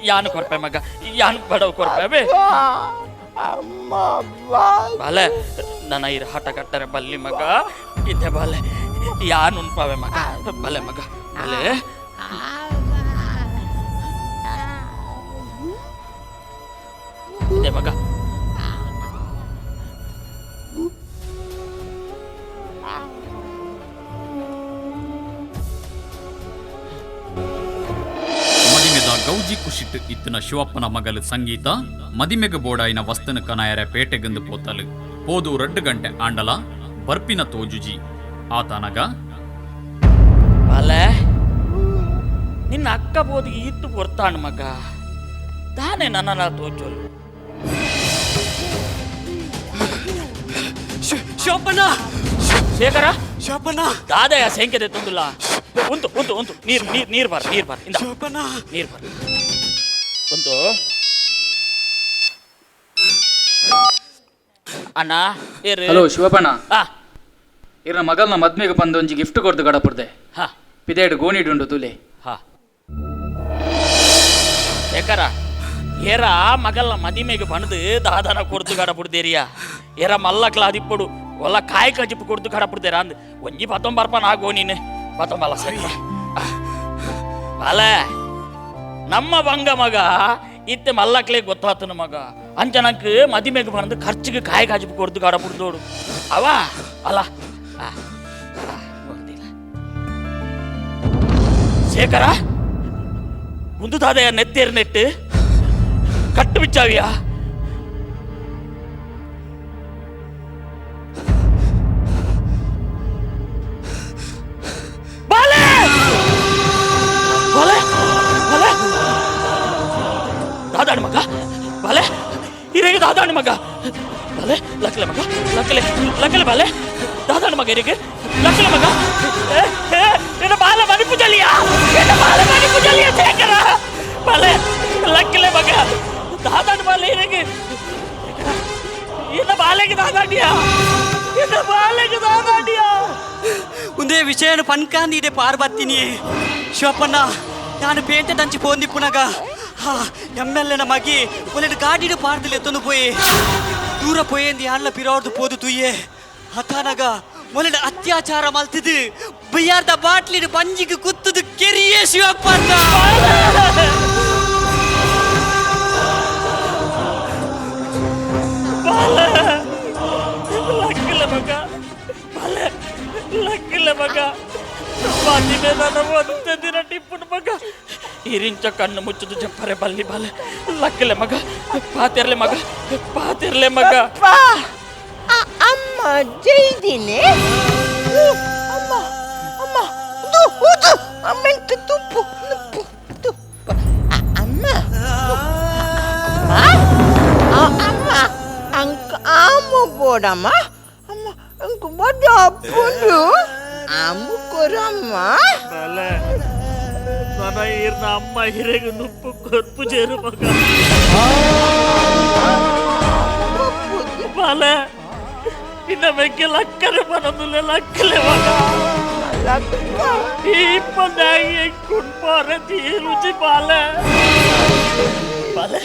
E: ಯಾನ್ ಕೊರ್ಪೆ ಮಗ ಯಾನ್ ಬಡವ್ ಕೊರ್ಪೆ ಅಬೆ
D: ಅಮ್ಮ
E: ಬಾಲೆ ನನ್ನ ಇರು ಹಠ ಕಟ್ಟರೆ ಬಲ್ಲಿ ಮಗ ಇದ್ದೆ ಬಾಲೆ ಯಾನ್ ಉನ್ಪಾವೆ ಮಗ ಬಲೆ ಮಗ ಬಲೆ ಇದೆ ಮಗ
H: ಮದಿಮೆದ ಗೌಜಿ ಕುಶಿಟ್ ಇತ್ತಿನ ಶಿವಪ್ಪನ ಮಗಲು ಸಂಗೀತ ಮದಿಮೆಗ ಬೋಡಾಯಿನ ವಸ್ತನ ಕನಾಯರ ಪೇಟೆಗಂದು ಪೋತಲು ಪೋದು 2 ಗಂಟೆ ಆಂಡಲ ಬರ್ಪಿನ ತೋಜುಜಿ ಆತನಗ
E: ಬಾಲೆ ನಿನ್ನ ಅಕ್ಕ ಬೋದಿಗೆ ಇತ್ತು ಬರ್ತಾಣ ಮಗ ತಾನೇ ನನ್ನ ತೋಚೋಲು
F: ಶಿವಪ್ಪಣ್ಣ
E: ಶೇಖರ
F: ಶಿವಪ್ಪಣ್ಣ
E: ದಾದಯ ಸೆಂಕೆದೆ ತುಂದುಲ್ಲ ಉಂಟು ಉಂಟು ಉಂಟು ನೀರು ನೀರು ನೀರು ಬಾರ್ ನೀರು ಬಾರ್ ಇಂದ
F: ಶಿವಪ್ಪಣ್ಣ
E: ನೀರು ಬಾರ್ ಉಂಟು ಅಣ್ಣ ಏರು
I: ಹಲೋ ಶಿವಪ್ಪಣ್ಣ
E: ಆ
I: ಇರ್ನ ಮಗಲ್ನ ಮದ್ಮೆಗೆ ಬಂದು ಒಂಜಿ ಗಿಫ್ಟ್ ಕೊಡ್ದು ಗಡಪುರ್ದೆ
E: ಹಾ
I: ಪಿದೇಡು ಗೋಣಿಡುಂಡು ತುಲೆ
E: ಹಾ ಶೇಖರ ಏರ ಮಗಲ್ನ ಮದಿಮೆಗೆ ಬಣದು ದಾದನ ಕೊಡ್ದು ಗಡಪುಡ್ದೇರಿಯ ಏರ ಮಲ್ಲಕ್ಲ ಅದಿಪ್ಪಡು ಒಲ್ಲ ಕಾಯಿ ಕಜಿಪ್ಪು ಕೊಡ್ದು ಗಡಪುಡ್ದೇರ ಅಂದ್ ಒಂಜಿ ಪತ್ತೊಂಬರ್ಪನ ಆಗೋ ನೀನು ಪತ್ತೊಂಬಲ್ಲ ಶೇಖರ ಬಾಲೆ ನಮ್ಮ ಬಂಗ ಮಗ ಇತ್ತೆ ಮಲ್ಲಕ್ಲೆ ಗೊತ್ತಾತನ ಮಗ ಅಂಚನಕ್ ಮದಿಮೆಗೆ ಬಂದು ಖರ್ಚಿಗೆ ಕಾಯಿ ಕಾಜಿಪ್ಪು ಕೊಡ್ದು ಗಡಪುಡ್ದೋಡು ಅವ ಅಲ್ಲ ಆ, ಆ, ಗೊತ್ತಿಲ್ಲ. ಶೇಖರ ಒಂದು ದಾದೆಯ ನೆತ್ತೇರು ನೆಟ್ಟು ಕಟ್ಟು ಬಿಚ್ಚಾವಿಯಾ ಬಾಲೆ ಬಾಲೆ ಬಾಲೆ ದಾದಾಣ ಮಗ ಬಾಲೆ ಹಿರೇಗೆ ದಾದಾಣ ಮಗ ಬಾಲೆ ಲಕ್ಲೆ ಮಗ ಲಕ್ಲೆ ಲಕ್ಲೆ ಬಾಲೆ ದಾದಾಣ ಮಗ ಹಿರೇಗೆ ಲಕ್ಲೆ ಮಗ ಏ, ಏ, ಎನ್ನ ಬಾಲೆ ಮನಿ ಪೂಜಲಿಯಾ ಎನ್ನ ಬಾಲೆ ಮನಿ ಪೂಜಲಿಯಾ ಶೇಖರ ಬಾಲೆ ಲಕ್ಲೆ ಮಗ ದಾದಾಣ ಬಾಲೆ ಹಿರೇಗೆ ಎನ್ನ ಬಾಲೆಗೆ ದಾದಾಡಿಯಾ ಎನ್ನ ಬಾಲೆಗೆ ದಾದಾಡಿಯಾ
F: ಒಂದೇ ವಿಷಯನ ಪನ್ಕಾಂದಿದೆ ಪಾರ್ಬತ್ತಿನಿ ಶಿವಪ್ಪಣ್ಣ ನಾನು ಪೇಂಟೆ ದಂಚಿ ಪೋಂದಿಪ್ಪುನಗ ಹಾ ಎಮ್ ಎಲ್ ಎನ ಮಗಿ ಒಳ್ಳೆ ಗಾಡಿಡು ಪಾರ್ದಲ್ಲಿ ಎತ್ತೊಂದು ಪೋಯಿ ದೂರ ಪೋಯೇಂದು ಯಾನ್ಲ ಪಿರೋರ್ದು ಪೋದು ತುಯ್ಯೆ ಹತಾನಗ ಮೊಲಡ ಅತ್ಯಾಚಾರ ಮಲ್ತಿದ್ದು ಬಿಯಾರ್ದ ಬಾಟ್ಲಿಡು ಬಂಜಿಗೆ ಕುತ್ತುದು ಕೆರಿಯೇ ಶಿವಪ್ಪಣ್ಣ
E: ಬಾಲೆ ಲಕ್ಕಿಲ್ಲ ಮಗ ಬಾಲೆ ಲಕ್ಕಿಲ್ಲ ಮಗ ಮದಿಮೆ ನನ್ನ ಒಂದೇ ದಿನ ಟಿಪ್ಪುನ ಮಗ ಇರಿಂಚ ಕಣ್ಣು ಮುಚ್ಚದು ಜಪ್ಪರೆ ಬಲ್ಲಿ ಬಾಲೆ ಲಕ್ಕಿಲ್ಲ ಮಗ ಪಾತಿರ್ಲೆ ಮಗ ಪಾತಿರ್ಲೆ ಮಗ
D: ಪಪ್ಪ ಅಮ್ಮ ಜೈದಿನಿ ಅಮ್ಮ ಅಮ್ಮ ಉದು ಉದು ಅಮ್ಮೆಂತ ತುಪ್ಪು ತುಪ್ಪು ತುಪ್ಪ ಅಮ್ಮ ಅಮ್ಮ ಅಮ್ಮ ಅಂಕ ಆಮು ಬೋಡಮ್ಮ ಅಮ್ಮ ಅಂಕ ಬಡ ಅಪ್ಪುಂಡು ಆಮು ಕೊರಮ್ಮ
E: ಬಾಲೆ ನನ್ನ ಈರ್ನ ಅಮ್ಮ ಹಿರೇಗ ನುಪ್ಪು ಕೊರ್ಪು ಜೇರು ಮಗ ಬಾಲೆ ಇನ್ನ ಮೆಕ್ಕೆ ಲಕ್ಕರೆ ಬರೋದಿಲ್ಲ ಲಕ್ಕಲೆ ಮಗ ಈ ಇಪ್ಪಂದಾಗಿ ಕುಣ್ಪಾರ ರುಚಿ ಬಾಲೆ ಬಾಲೆ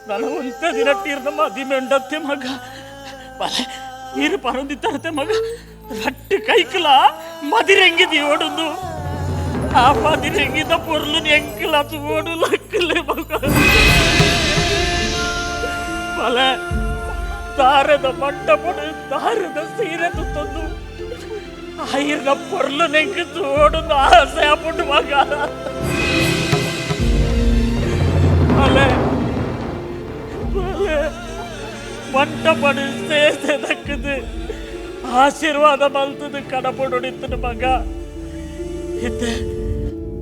E: ನಾನು ಒಂತ ದಿನ ತೀರ್ನ ಮದಿಮೆ ಉಂಡತ್ತೆ ಮಗ ಬಾಲೆ ನೀರು ಪರಂದಿತ್ತರತೆ ಮಗ ರಟ್ಟು ಕೈಕಲ ಮದಿರೆಂಗಿದಿ ಓಡುದು ಆ ಮದಿರೆಂಗಿದ ಪೊರ್ಲು ಎಂಕಲ ಓಡು ಲಕ್ಕಲೆ ಮಗ ಬಾಲೆ ದಾರದ ಮಂಟಪಡು ದಾರದ ಸೀರೆ ತುತ್ತೊಂದು ಆಯಿರ್ನ ಪೊರ್ಲು ನೆಂಕು ತೋಡುಂದು ಆಸೆ ಆಪುಂಡು ಮಗ ಬಾಲೆ ಬಾಲೆ ಮಂಟಪಡು ಸೇಸೆ ದಕ್ಕದು ಆಶೀರ್ವಾದ ಮಲ್ತದು ಕಡಪಡು ಮಗ ಇತ್ತೆ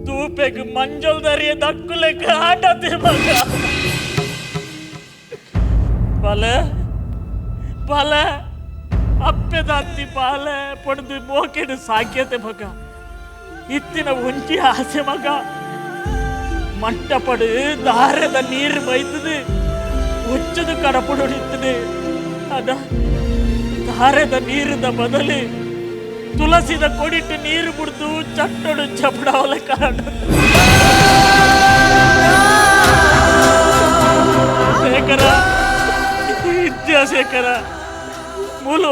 E: ತೂಪೆಗ್ ಮಂಜಲ್ ದರಿಯ ದಕ್ಕುಲೆಕ್ ಆಟತೆ ಮಗ ಬಾಲೆ ಬಾಲೆ ಅಪ್ಪೆದಾತ್ತಿ ಬಾಲೆ ಪಡೆದು ಮೋಕೆಡು ಸಾಕ್ಯತೆ ಮಗ ಇತ್ತಿನ ಒಂಜಿ ಆಸೆ ಮಗ ಮಂಟಪಡು ದಾರದ ನೀರು ಬೈತದು ಹುಚ್ಚದು ಕಡಪಡು ಇತ್ತದೆ ಅದ ದಾರದ ನೀರಿನ ಬದಲು ತುಳಸಿದ ಕೊಡಿಟ್ಟು ನೀರು ಬಿಡ್ದು ಚಟ್ಟಡು ಚಪಡಾವಲ ಕಾರಣ. Shekhar ಮುಲು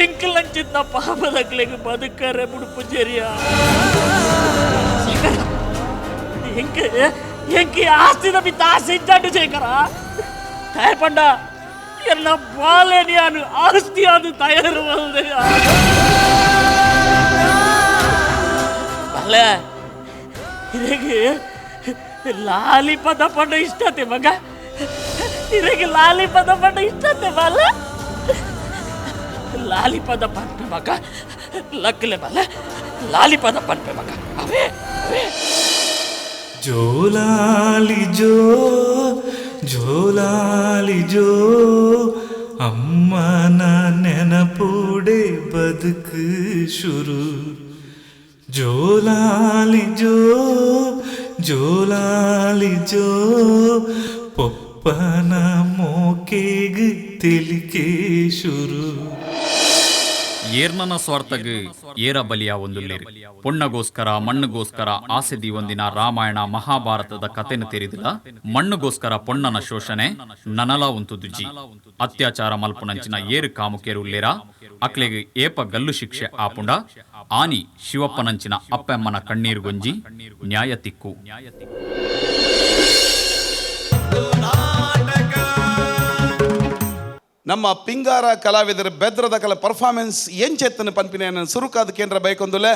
E: ಎಂಕಲಂಚಿತ್ತ ಪಾಪದಕ್ಲೆಗ್ ಬದುಕರೆ ಬುಡುಪು ಜರಿಯ ಶೇಖರ ಎಂಕ್ ಎಂಕ್ ಆಸ್ತಿದ ಮಿತ್ತ ಆಸೆ ಇಜ್ಜಾಂಡು ಶೇಖರ ತಾಯಪಂಡ ಎಲ್ಲ ಬಾಲೆನಿಯಾನು ಆಸ್ತಿಯಾದು ತಯಾರು ಮಲ್ದೆಯ ಬಲ್ಲೆ ಇರೆಗೆ ಲಾಲಿ ಪದ ಪಂಡ ಇಷ್ಟತೆ ಮಗ ಇರೆಗೆ ಲಾಲಿ ಪದ ಪಂಡ ಇಷ್ಟತೆ ಬಲ್ಲ ಲಾಲಿ ಪದ ಪನ್ಪೆ ಮಗ ಲಕ್ಕಲೆ ಬಲ್ಲ ಲಾಲಿ ಪದ ಪನ್ಪೆ ಮಗ ಅವೇ ಅವೇ
A: ಜೋಲಾಲಿ ಜೋ ಜೋಲಾಲಿ ಜೋ ಅಮ್ಮನ ನೆನಪುಡೆ ಬದುಕು ಶುರು ಜೋಲಾಲಿ ಜೋ ಜೋಲಾಲಿ ಜೋ ಪೊಪ್ಪನ ಮೋಕೆಗ್ ತೆಲಿಕೆ ಶುರು.
H: ಏರ್ನನ ಸ್ವಾರ್ಥಗ್ ಏರ ಬಲಿಯ ಒಂದುಲ್ಲೇರು ಪೊಣ್ಣಗೋಸ್ಕರ ಮಣ್ಣುಗೋಸ್ಕರ ಆಸೆ ದೀವೊಂದಿನ ರಾಮಾಯಣ ಮಹಾಭಾರತದ ಕತೆನು ತೆರಿದಿಲ್ಲ. ಮಣ್ಣುಗೋಸ್ಕರ ಪೊಣ್ಣನ ಶೋಷಣೆ ನನಲ ಉಂತುದುಜಿ. ಅತ್ಯಾಚಾರ ಮಲ್ಪುನಂಚಿನ ಏರು ಕಾಮುಕೇರು ಉಲ್ಲೇರ ಅಕ್ಲೆಗ್ ಏಪ ಗಲ್ಲು ಶಿಕ್ಷೆ ಆಪುಂಡ ಆನಿ ಶಿವಪ್ಪನಂಚಿನ ಅಪ್ಪೆಮ್ಮನ ಕಣ್ಣೀರು ಗೊಂಜಿ ನ್ಯಾಯ ತಿಕ್ಕು.
B: ನಮ್ಮ ಪಿಂಗಾರ ಕಲಾವಿದರ ಬೆದ್ರದ ಕಲ ಪರ್ಫಾರ್ಮೆನ್ಸ್ ಎಂಚೆತ್ತನ ಪನ್ಪಿನ ಸುರುಕಾದ ಕೇಂದ್ರ ಬೈಕೊಂದುಲೆ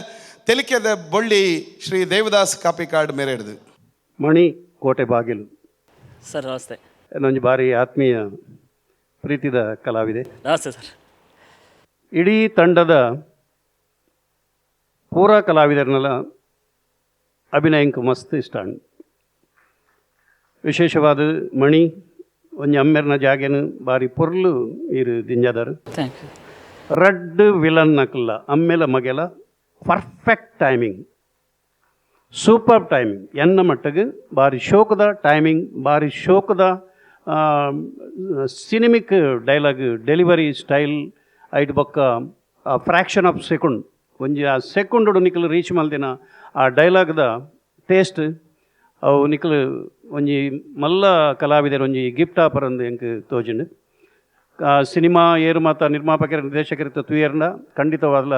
B: ತೆಲಿಕೆದ ಬೊಳ್ಳಿ ಶ್ರೀ ದೇವದಾಸ್ ಕಾಪಿಕಾಡ್ ಮೇರೆಡ್ದು.
J: ಮಣಿ ಕೋಟೆ ಬಾಗಿಲು
E: ಸರ್ ನಮಸ್ತೆ.
J: ಇನ್ನೊಂದು ಬಾರಿ ಆತ್ಮೀಯ ಪ್ರೀತಿದ ಕಲಾವಿದೆ.
E: ನಮಸ್ತೆ ಸರ್.
J: ಇಡೀ ತಂಡದ ಪೂರಾ ಕಲಾವಿದರನ್ನೆಲ್ಲ ಅಭಿನಯಕ್ಕೆ ಮಸ್ತ್ ಇಷ್ಟ. ವಿಶೇಷವಾದ ಮಣಿ ಒಂಜಿ ಅಮ್ಮೆರ್ನ ಜಾಗೆನು ಬಾರಿ ಪೊರ್ಲು ಇರು ದಿಂಜಾದಾರು.
E: Thank you.
J: ರಡ್ಡ್ villain ನಕಲ್ಲ ಅಮ್ಮೆಲ ಮಗೆಲ perfect timing, super timing. ಎನ್ನ ಮಟ್ಟಗೆ ಬಾರಿ ಶೋಕದ ಟೈಮಿಂಗ್, ಬಾರಿ ಶೋಕದ ಸಿನಿಮಿಕ್ dialogue delivery style ಐಟ್ ಬೊಕ್ಕ fraction of second ಒಂಜಿ ಆ ಸೆಕೆಂಡ್ ನಿಕಲ್ ರೀಚ್ ಮಲ್ದಿನ ಆ ಡೈಲಾಗ್ದ ಟೇಸ್ಟ್ ಅವು ನಿಕಲ್ ಒಂಜಿ ಮಲ್ಲ ಕಲಾವಿದರ ಒಂಜಿ ಗಿಫ್ಟ್ ಆಪರ್ ಅಂದು ಎಂಕ್ ತೋಜಿಂಡು. ಸಿನಿಮಾ ಏರು ಮಾತ ನಿರ್ಮಾಪಕರ ನಿರ್ದೇಶಕರ ತುಯರ್ನ ಖಂಡಿತವಾದ್ಲ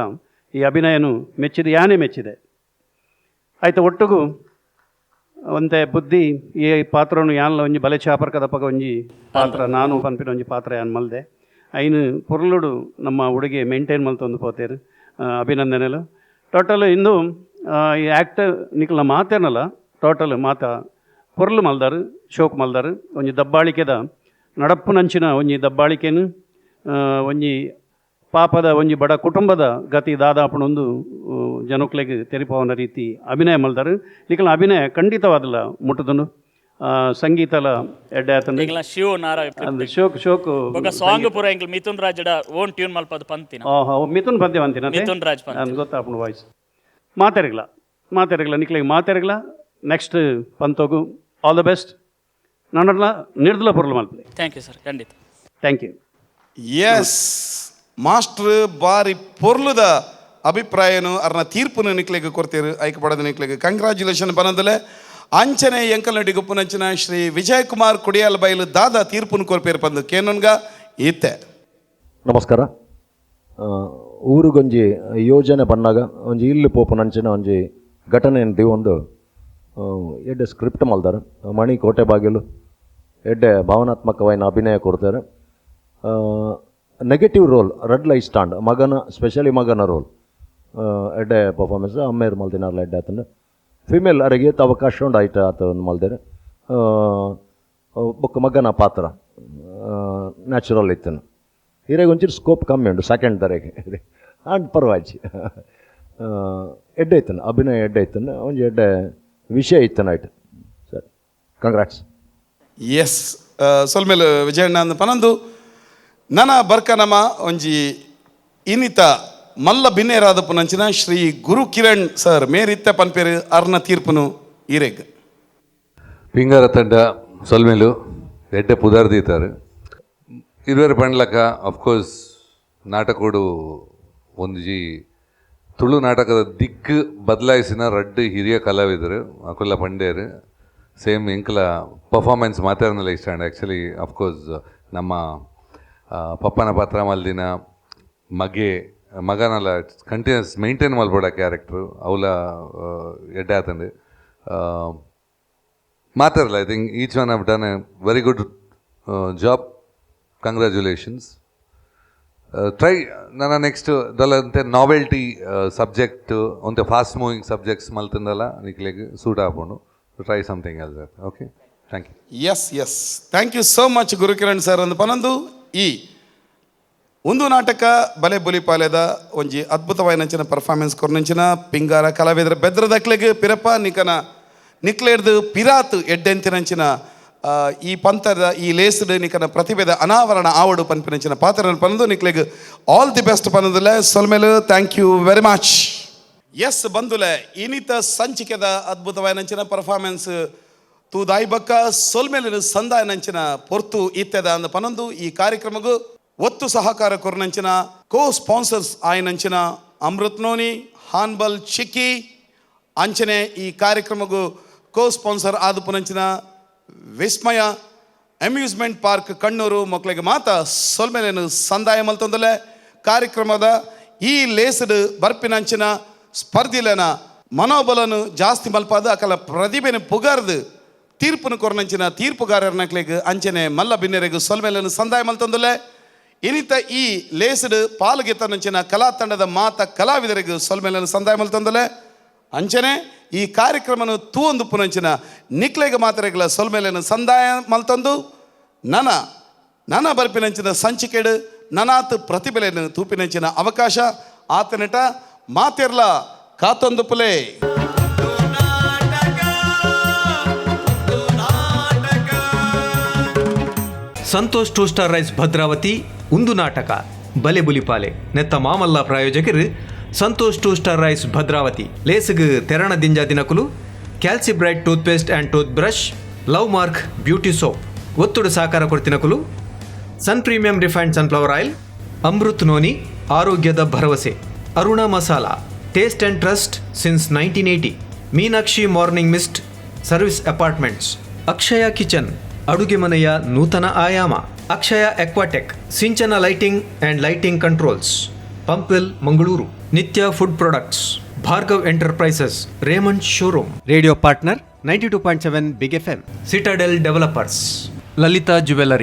J: ಈ ಅಭಿನಯನು ಮೆಚ್ಚಿದೆ, ಯಾನೇ ಮೆಚ್ಚಿದೆ ಆಯ್ತು. ಒಟ್ಟುಗು ಒಂತೆ ಬುದ್ಧಿ ಈ ಪಾತ್ರನು ಯಾನ್ಲ ಒಂಜಿ ಬಲೆ ಚಾಪರ್ಕದಪ್ಪಗ ಒಂಜಿ ಪಾತ್ರ ನಾನು ಪನ್ಪಿನ ಒಂಜಿ ಪಾತ್ರ ಯಾನ್ ಮಲ್ದೆ ಐನು ಪೊರ್ಲುಡು ನಮ್ಮ ಹುಡುಗಿ ಮೇಂಟೈನ್ ಮಲ್ತೊಂದು ಪೋತೇರು. ಅಭಿನಂದನೆಲು ಟೋಟಲ್ ಇಂದು ಈ ಆ್ಯಕ್ಟರ್ ನಿಕ್ಲ ಮಾತೇನಲ್ಲ ಟೋಟಲ್ ಮಾತ ಪೊರ್ಲು ಮಲ್ದಾರು, ಶೋಕ್ ಮಲ್ದಾರು. ಒಂಜಿ ದಬ್ಬಾಳಿಕೆದ ನಡಪ್ಪುನಂಚಿನ ಒಂಜಿ ದಬ್ಬಾಳಿಕೆನು ಒಂಜಿ ಪಾಪದ ಒಂಜಿ ಬಡ ಕುಟುಂಬದ ಗತಿ ದಾದಾಪಣೊಂದು ಜನಕ್ಲೆಗ್ ತೆರಿಪಾವನ ರೀತಿ ಅಭಿನಯ ಮಲ್ದಾರು. ನಿಕಲ್ನ ಅಭಿನಯ ಖಂಡಿತವಾದಲ್ಲ ಮುಟ್ಟುದುಂಡು. ಸಂಗೀತಲ ಎಡ್ಡೆ ಆತಂಡು.
E: ಎಂಕ್ಲ ಶಿವ ನಾರಾಯಣ
J: ಅಂದ್ ಶೋಕ್ ಶೋಕ್
E: ಬೊಕ ಸಾಂಗ್ ಪೂರ ಎಂಕ್ಲ ಮಿಥುನ್ ರಾಜಡ ಓನ್ ಟ್ಯೂನ್ ಮಲ್ಪದ ಪಂತಿನ.
J: ಮಿಥುನ್ ಪಂತೆ ಪಂತಿನ
E: ಮಿಥುನ್ ರಾಜ್ ಪಂತಿ.
J: ಅಂದ್ ಗೊತ್ತಾಪುಂಡು ವಾಯ್ಸ್. ಮಾತೆರ್ಗ್ಲ ಮಾತೆರ್ಗ್ಲ ನಿಕ್ಲೆಗ್ ಮಾತೆರ್ಗ್ಲ ನೆಕ್ಸ್ಟ್ ಪಂತೋಗು all the best. ನನ್ನಲ್ಲ ನಿರ್ದಲ ಪೊರ್ಲು ಮಲ್ಪಲೆ.
E: Thank you sir, ಖಂಡಿತ.
J: Thank you.
B: S master ಬಾರಿ ಪೊರ್ಲುದ ಅಭಿಪ್ರಾಯನು ಅರ್ನ ತೀರ್ಪುನು ನಿಕ್ಲೆಗ್ ಕೊರ್ತೀರು. ಐಕ್ ಪಡದ ನಿಕ್ಲೆಗ್ ಕಂಗ್ರ್ಯಾಚುಲೇಷನ್ ಬನದಲೆ. ಅಂಚನೆ ಎಂಕಲ್ನಡಿ ಗುಪ್ಪುನಂಚಿನ ಶ್ರೀ ವಿಜಯ್ ಕುಮಾರ್ ಕುಡಿಯಾಲ್ ಬೈಲು ದಾದ ತೀರ್ಪುನು ಕೊರ್ಪೇರು ಪಂದು ಕೇನನ್ಗ ಇತ್ತೆ.
K: ನಮಸ್ಕಾರ. ಊರುಗೊಂಜಿ ಯೋಜನೆ ಬನ್ನಾಗ ಒಂಜಿ ಇಲ್ಲು ಪೋಪುನಂಚಿನ ಒಂಜಿ ಘಟನೆ ಒಂದು ಎಡ್ಡೆ ಸ್ಕ್ರಿಪ್ಟ್ ಮಲ್ದಾರ. ಮಣಿ ಕೋಟೆ ಬಾಗಿಲು ಎಡ್ಡೆ ಭಾವನಾತ್ಮಕವಾಯಿನ ಅಭಿನಯ ಕೊಡ್ತಾರೆ. ನೆಗೆಟಿವ್ ರೋಲ್ ರಡ್ಲ ಇಷ್ಟಾಂಡ್ ಮಗನ, ಸ್ಪೆಷಲಿ ಮಗನ ರೋಲ್ ಎಡ್ಡೆ ಪರ್ಫಾರ್ಮೆನ್ಸ್. ಅಮ್ಮೇರು ಮಲ್ದಿನಾರ್ಲ ಎಡ್ಡೆ ಆತಂಡ. ಫಿಮೇಲ್ ಅರೆಗೆ ಏತ್ ಅವಕಾಶ ಉಂಡು ಆಯ್ತು ಆತ ಮಲ್ದೇರೆ. ಬೊಕ್ಕ ಮಗನ ಪಾತ್ರ ನ್ಯಾಚುರಲ್ ಇತ್ತನು. ಹಿರೇಗೆ ಒಂಚೂರು ಸ್ಕೋಪ್ ಕಮ್ಮಿ ಉಂಡು ಸೆಕೆಂಡ್ ದರೆಗೆ ಆಂಡ್ ಪರವಾಜಿ ಎಡ್ಡೆ ಇತ್ತನು ಅಭಿನಯ, ಎಡ್ಡೆ ಇತ್ತನು ಒಂಜಿ ಎಡ್ಡೆ ವಿಷಯ ಇತ್ತನ ಆಯ್ತು sir. Congrats.
B: S ಸೊಲ್ಮೇಲೆ ವಿಜಯಣ್ಣ ಅಂದ್ ಪನಂದು ನನ ಬರ್ಕನಮ ಒಂಜಿ ಇನಿತ ಮಲ್ಲ ಬಿನ್ನೇರಾದ ಪುನಂಚಿನ ಶ್ರೀ ಗುರು ಕಿರಣ್ ಸರ್ ಮೇರಿತ್ತ ಪನ್ಪೇರು ಅರ್ನ ತೀರ್ಪುನು ಈರೆಗ್.
L: ಪಿಂಗಾರ ತಂಡ ಸೊಲ್ಮೇಲು ಎಡ್ಡೆ ಪುದಾರ್ ದೀತಾರೆ ಇರುವೆರ್ ಪಂಡ್ಲಕ. ಅಫ್ಕೋರ್ಸ್ ನಾಟಕೋಡು ಒಂಜಿ ತುಳು ನಾಟಕದ ದಿಕ್ಕು ಬದಲಾಯಿಸಿನ ರಡ್ಡ್ ಹಿರಿಯ ಕಲಾವಿದರು ಅಕುಲ ಪಂಡೇರು. ಸೇಮ್ ಎಂಕಲ ಪರ್ಫಾರ್ಮೆನ್ಸ್ ಮಾತಾಡೋಲ್ಲ ಇಷ್ಟ. And actually of course ನಮ್ಮ ಪಪ್ಪನ ಪಾತ್ರ ಮಲ್ದಿನ ಮಗೆ ಮಗನಲ ಕಂಟಿನ್ಯೂಸ್ ಮೇಂಟೈನ್ ಮಲ್ಪಡ ಕ್ಯಾರೆಕ್ಟ್ರು ಅವಲ ಎಡ್ಡೆ ಆತಂಡು ಮಾತಾಡಲ್ಲ. I think each one have done a very good job. Congratulations. Try ನನ್ನ ನೆಕ್ಸ್ಟ್ ದಲ್ಲ ಅಂತೆ ನಾವೆಲ್ಟಿ ಸಬ್ಜೆಕ್ಟ್ ಒಂತೆ ಫಾಸ್ಟ್ ಮೂವಿಂಗ್ ಸಬ್ಜೆಕ್ಟ್ಸ್ ಮಲ್ತಂದಲ್ಲ ನಿಕ್ಲೆಗ್ ಸೂಟ್ ಆಪುಂಡು. Try something else. Okay, thank you.
B: Yes, thank you so much Gurukiran sir. ಅಂದ್ ಪನೊಂದು ಈ ಒಂದು ನಾಟಕ ಬಲೆ ಬುಲಿಪಾಲೆದ ಒಂಜಿ ಅದ್ಭುತವಾಯಿನಂಚಿನ ಪರ್ಫಾರ್ಮೆನ್ಸ್ ಕೊರ್ನಂಚಿನ ಪಿಂಗಾರ ಕಲಾವಿದರ ಬೆದ್ರದಕ್ಲೆಗ್ ಪಿರಪ ನಿಕನ ನಿಕ್ಲೇರ್ದು ಪಿರಾತ್ ಎಡ್ಡೆಂತಿನಂಚಿನ ಈ ಪಂಥದ ಈ ಲೇಸ್ಡ್ ನಿಕನ ಪ್ರತಿಭೆದ ಅನಾವರಣ ಆವಡು ಪನ್ಪಿನಂಚಿನ ಪಾತ್ರ ಪನದು ನಿಕ್ಲೆಗ್ ಆಲ್ the best ಪನದುಲೆ. ಸೊಲ್ಮೆಲು, thank you very much. Yes ಬಂಧುಲೆ, ಇನಿತ ಸಂಚಿಕೆದ ಅದ್ಭುತವಾಯಿನಂಚಿನ ಪರ್ಫಾರ್ಮೆನ್ಸ್ ತೂದಾಯಿ ಬಕ್ಕ ಸೊಲ್ಮೆಲಿನ ಸಂದಾಯನಂಚಿನ ಪೊರ್ತು ಇತ್ತೆದ ಅಂದ ಪನೊಂದು ಈ ಕಾರ್ಯಕ್ರಮಗೂ ಒತ್ತು ಸಹಕಾರ ಕೊರ್ನಂಚಿನ co sponsors ಆಯನಂಚಿನ Amrit noni, hornbill ಚಿಕ್ಕಿ, ಅಂಚನೆ ಈ ಕಾರ್ಯಕ್ರಮಗೂ ಕೋ ಸ್ಪಾನ್ಸರ್ ಆದುಪುನಂಚಿನ ವಿಸ್ಮಯ ಅಮ್ಯೂಸ್ಮೆಂಟ್ ಪಾರ್ಕ್ ಕಣ್ಣೂರು ಮಕ್ಕಳಿಗೆ ಮಾತ ಸೊಲ್ಮೆಲೇನು ಸಂದಾಯ ಮಲ್ತೊಂದಲೆ. ಕಾರ್ಯಕ್ರಮದ ಈ ಲೇಸ್ಡ್ ಬರ್ಪಿನಂಚಿನ ಸ್ಪರ್ಧಿಲೆನ ಮನೋಬಲನು ಜಾಸ್ತಿ ಮಲ್ಪಾದ ಅಕಲ ಪ್ರತಿಭೆನ ಪುಗಾರ್ದು ತೀರ್ಪುನು ಕೊರ್ನಂಚಿನ ತೀರ್ಪುಗಾರರ್ನಕ್ಲೆಗ್ ಅಂಚನೆ ಮಲ್ಲ ಬಿನ್ನೆರೆಗ್ ಸೊಲ್ಮೆಲನು ಸಂದಾಯ ಮಲ್ತೊಂದಲೆ. ಇನಿತ ಈ ಲೇಸ್ಡ್ ಪಾಲ್ಗೆತ್ತನಂಚಿನ ಕಲಾ ತಂಡದ ಮಾತ ಕಲಾವಿದರಿಗೆ ಸೊಲ್ಮೆಲನು ಸಂದಾಯ ಮಲ್ತೊಂದಲೆ. ಅಂಚನೆ ಈ ಕಾರ್ಯಕ್ರಮನು ತೂವೊಂದು ಪುನಂಚಿನ ನಿಕ್ಲೆಗ್ ಮಾತ್ರೆಗಳ ಸೊಲ್ಮೆಲನು ಸಂದಾಯ ಮಲ್ತೊಂದು ನನ ನನ ಬರ್ಪಿನಂಚಿನ ಸಂಚಿಕೆಡು ನನಾತ್ ಪ್ರತಿಭೆಲೆನು ತೂಪಿನಂಚಿನ ಅವಕಾಶ ಆತನಿಟ ಮಾತೆರ್ಲ ಕಾತೊಂದು ಪುಲೆ.
M: Santosh two star rice Bhadravati ಉಂದು ನಾಟಕ ಬಲೆ ಬುಲಿಪಾಲೆ ನೆತ್ತ ಮಾಮಲ್ಲ ಪ್ರಾಯೋಜಕರು Santosh two star rice Bhadravati. ಲೇಸುಗು ತೆರಣ ದಿಂಜ ದಿನಕುಲು Calci Bright toothpaste and tooth brush, Love Mark beauty soap. ಒತ್ತುಡು ಸಾಕಾರ ಕೊಡ್ತಿನಕುಲು Sun Premium refined sunflower oil, Amrut noni ಆರೋಗ್ಯದ ಭರವಸೆ, Aruna masala taste and trust since 1980, Meenakshi morning mist service apartments, Akshaya kitchen ಅಡುಗೆ ಮನೆಯ ನೂತನ ಆಯಾಮ, Akshaya Aquatech Sinchana lighting and lighting controls, Pumpwell Mangaluru, Nithya food products, Bhargav enterprises, Raymond showroom, radio partner 92.7 Big FM, Citadel developers, Lalitha jewellery.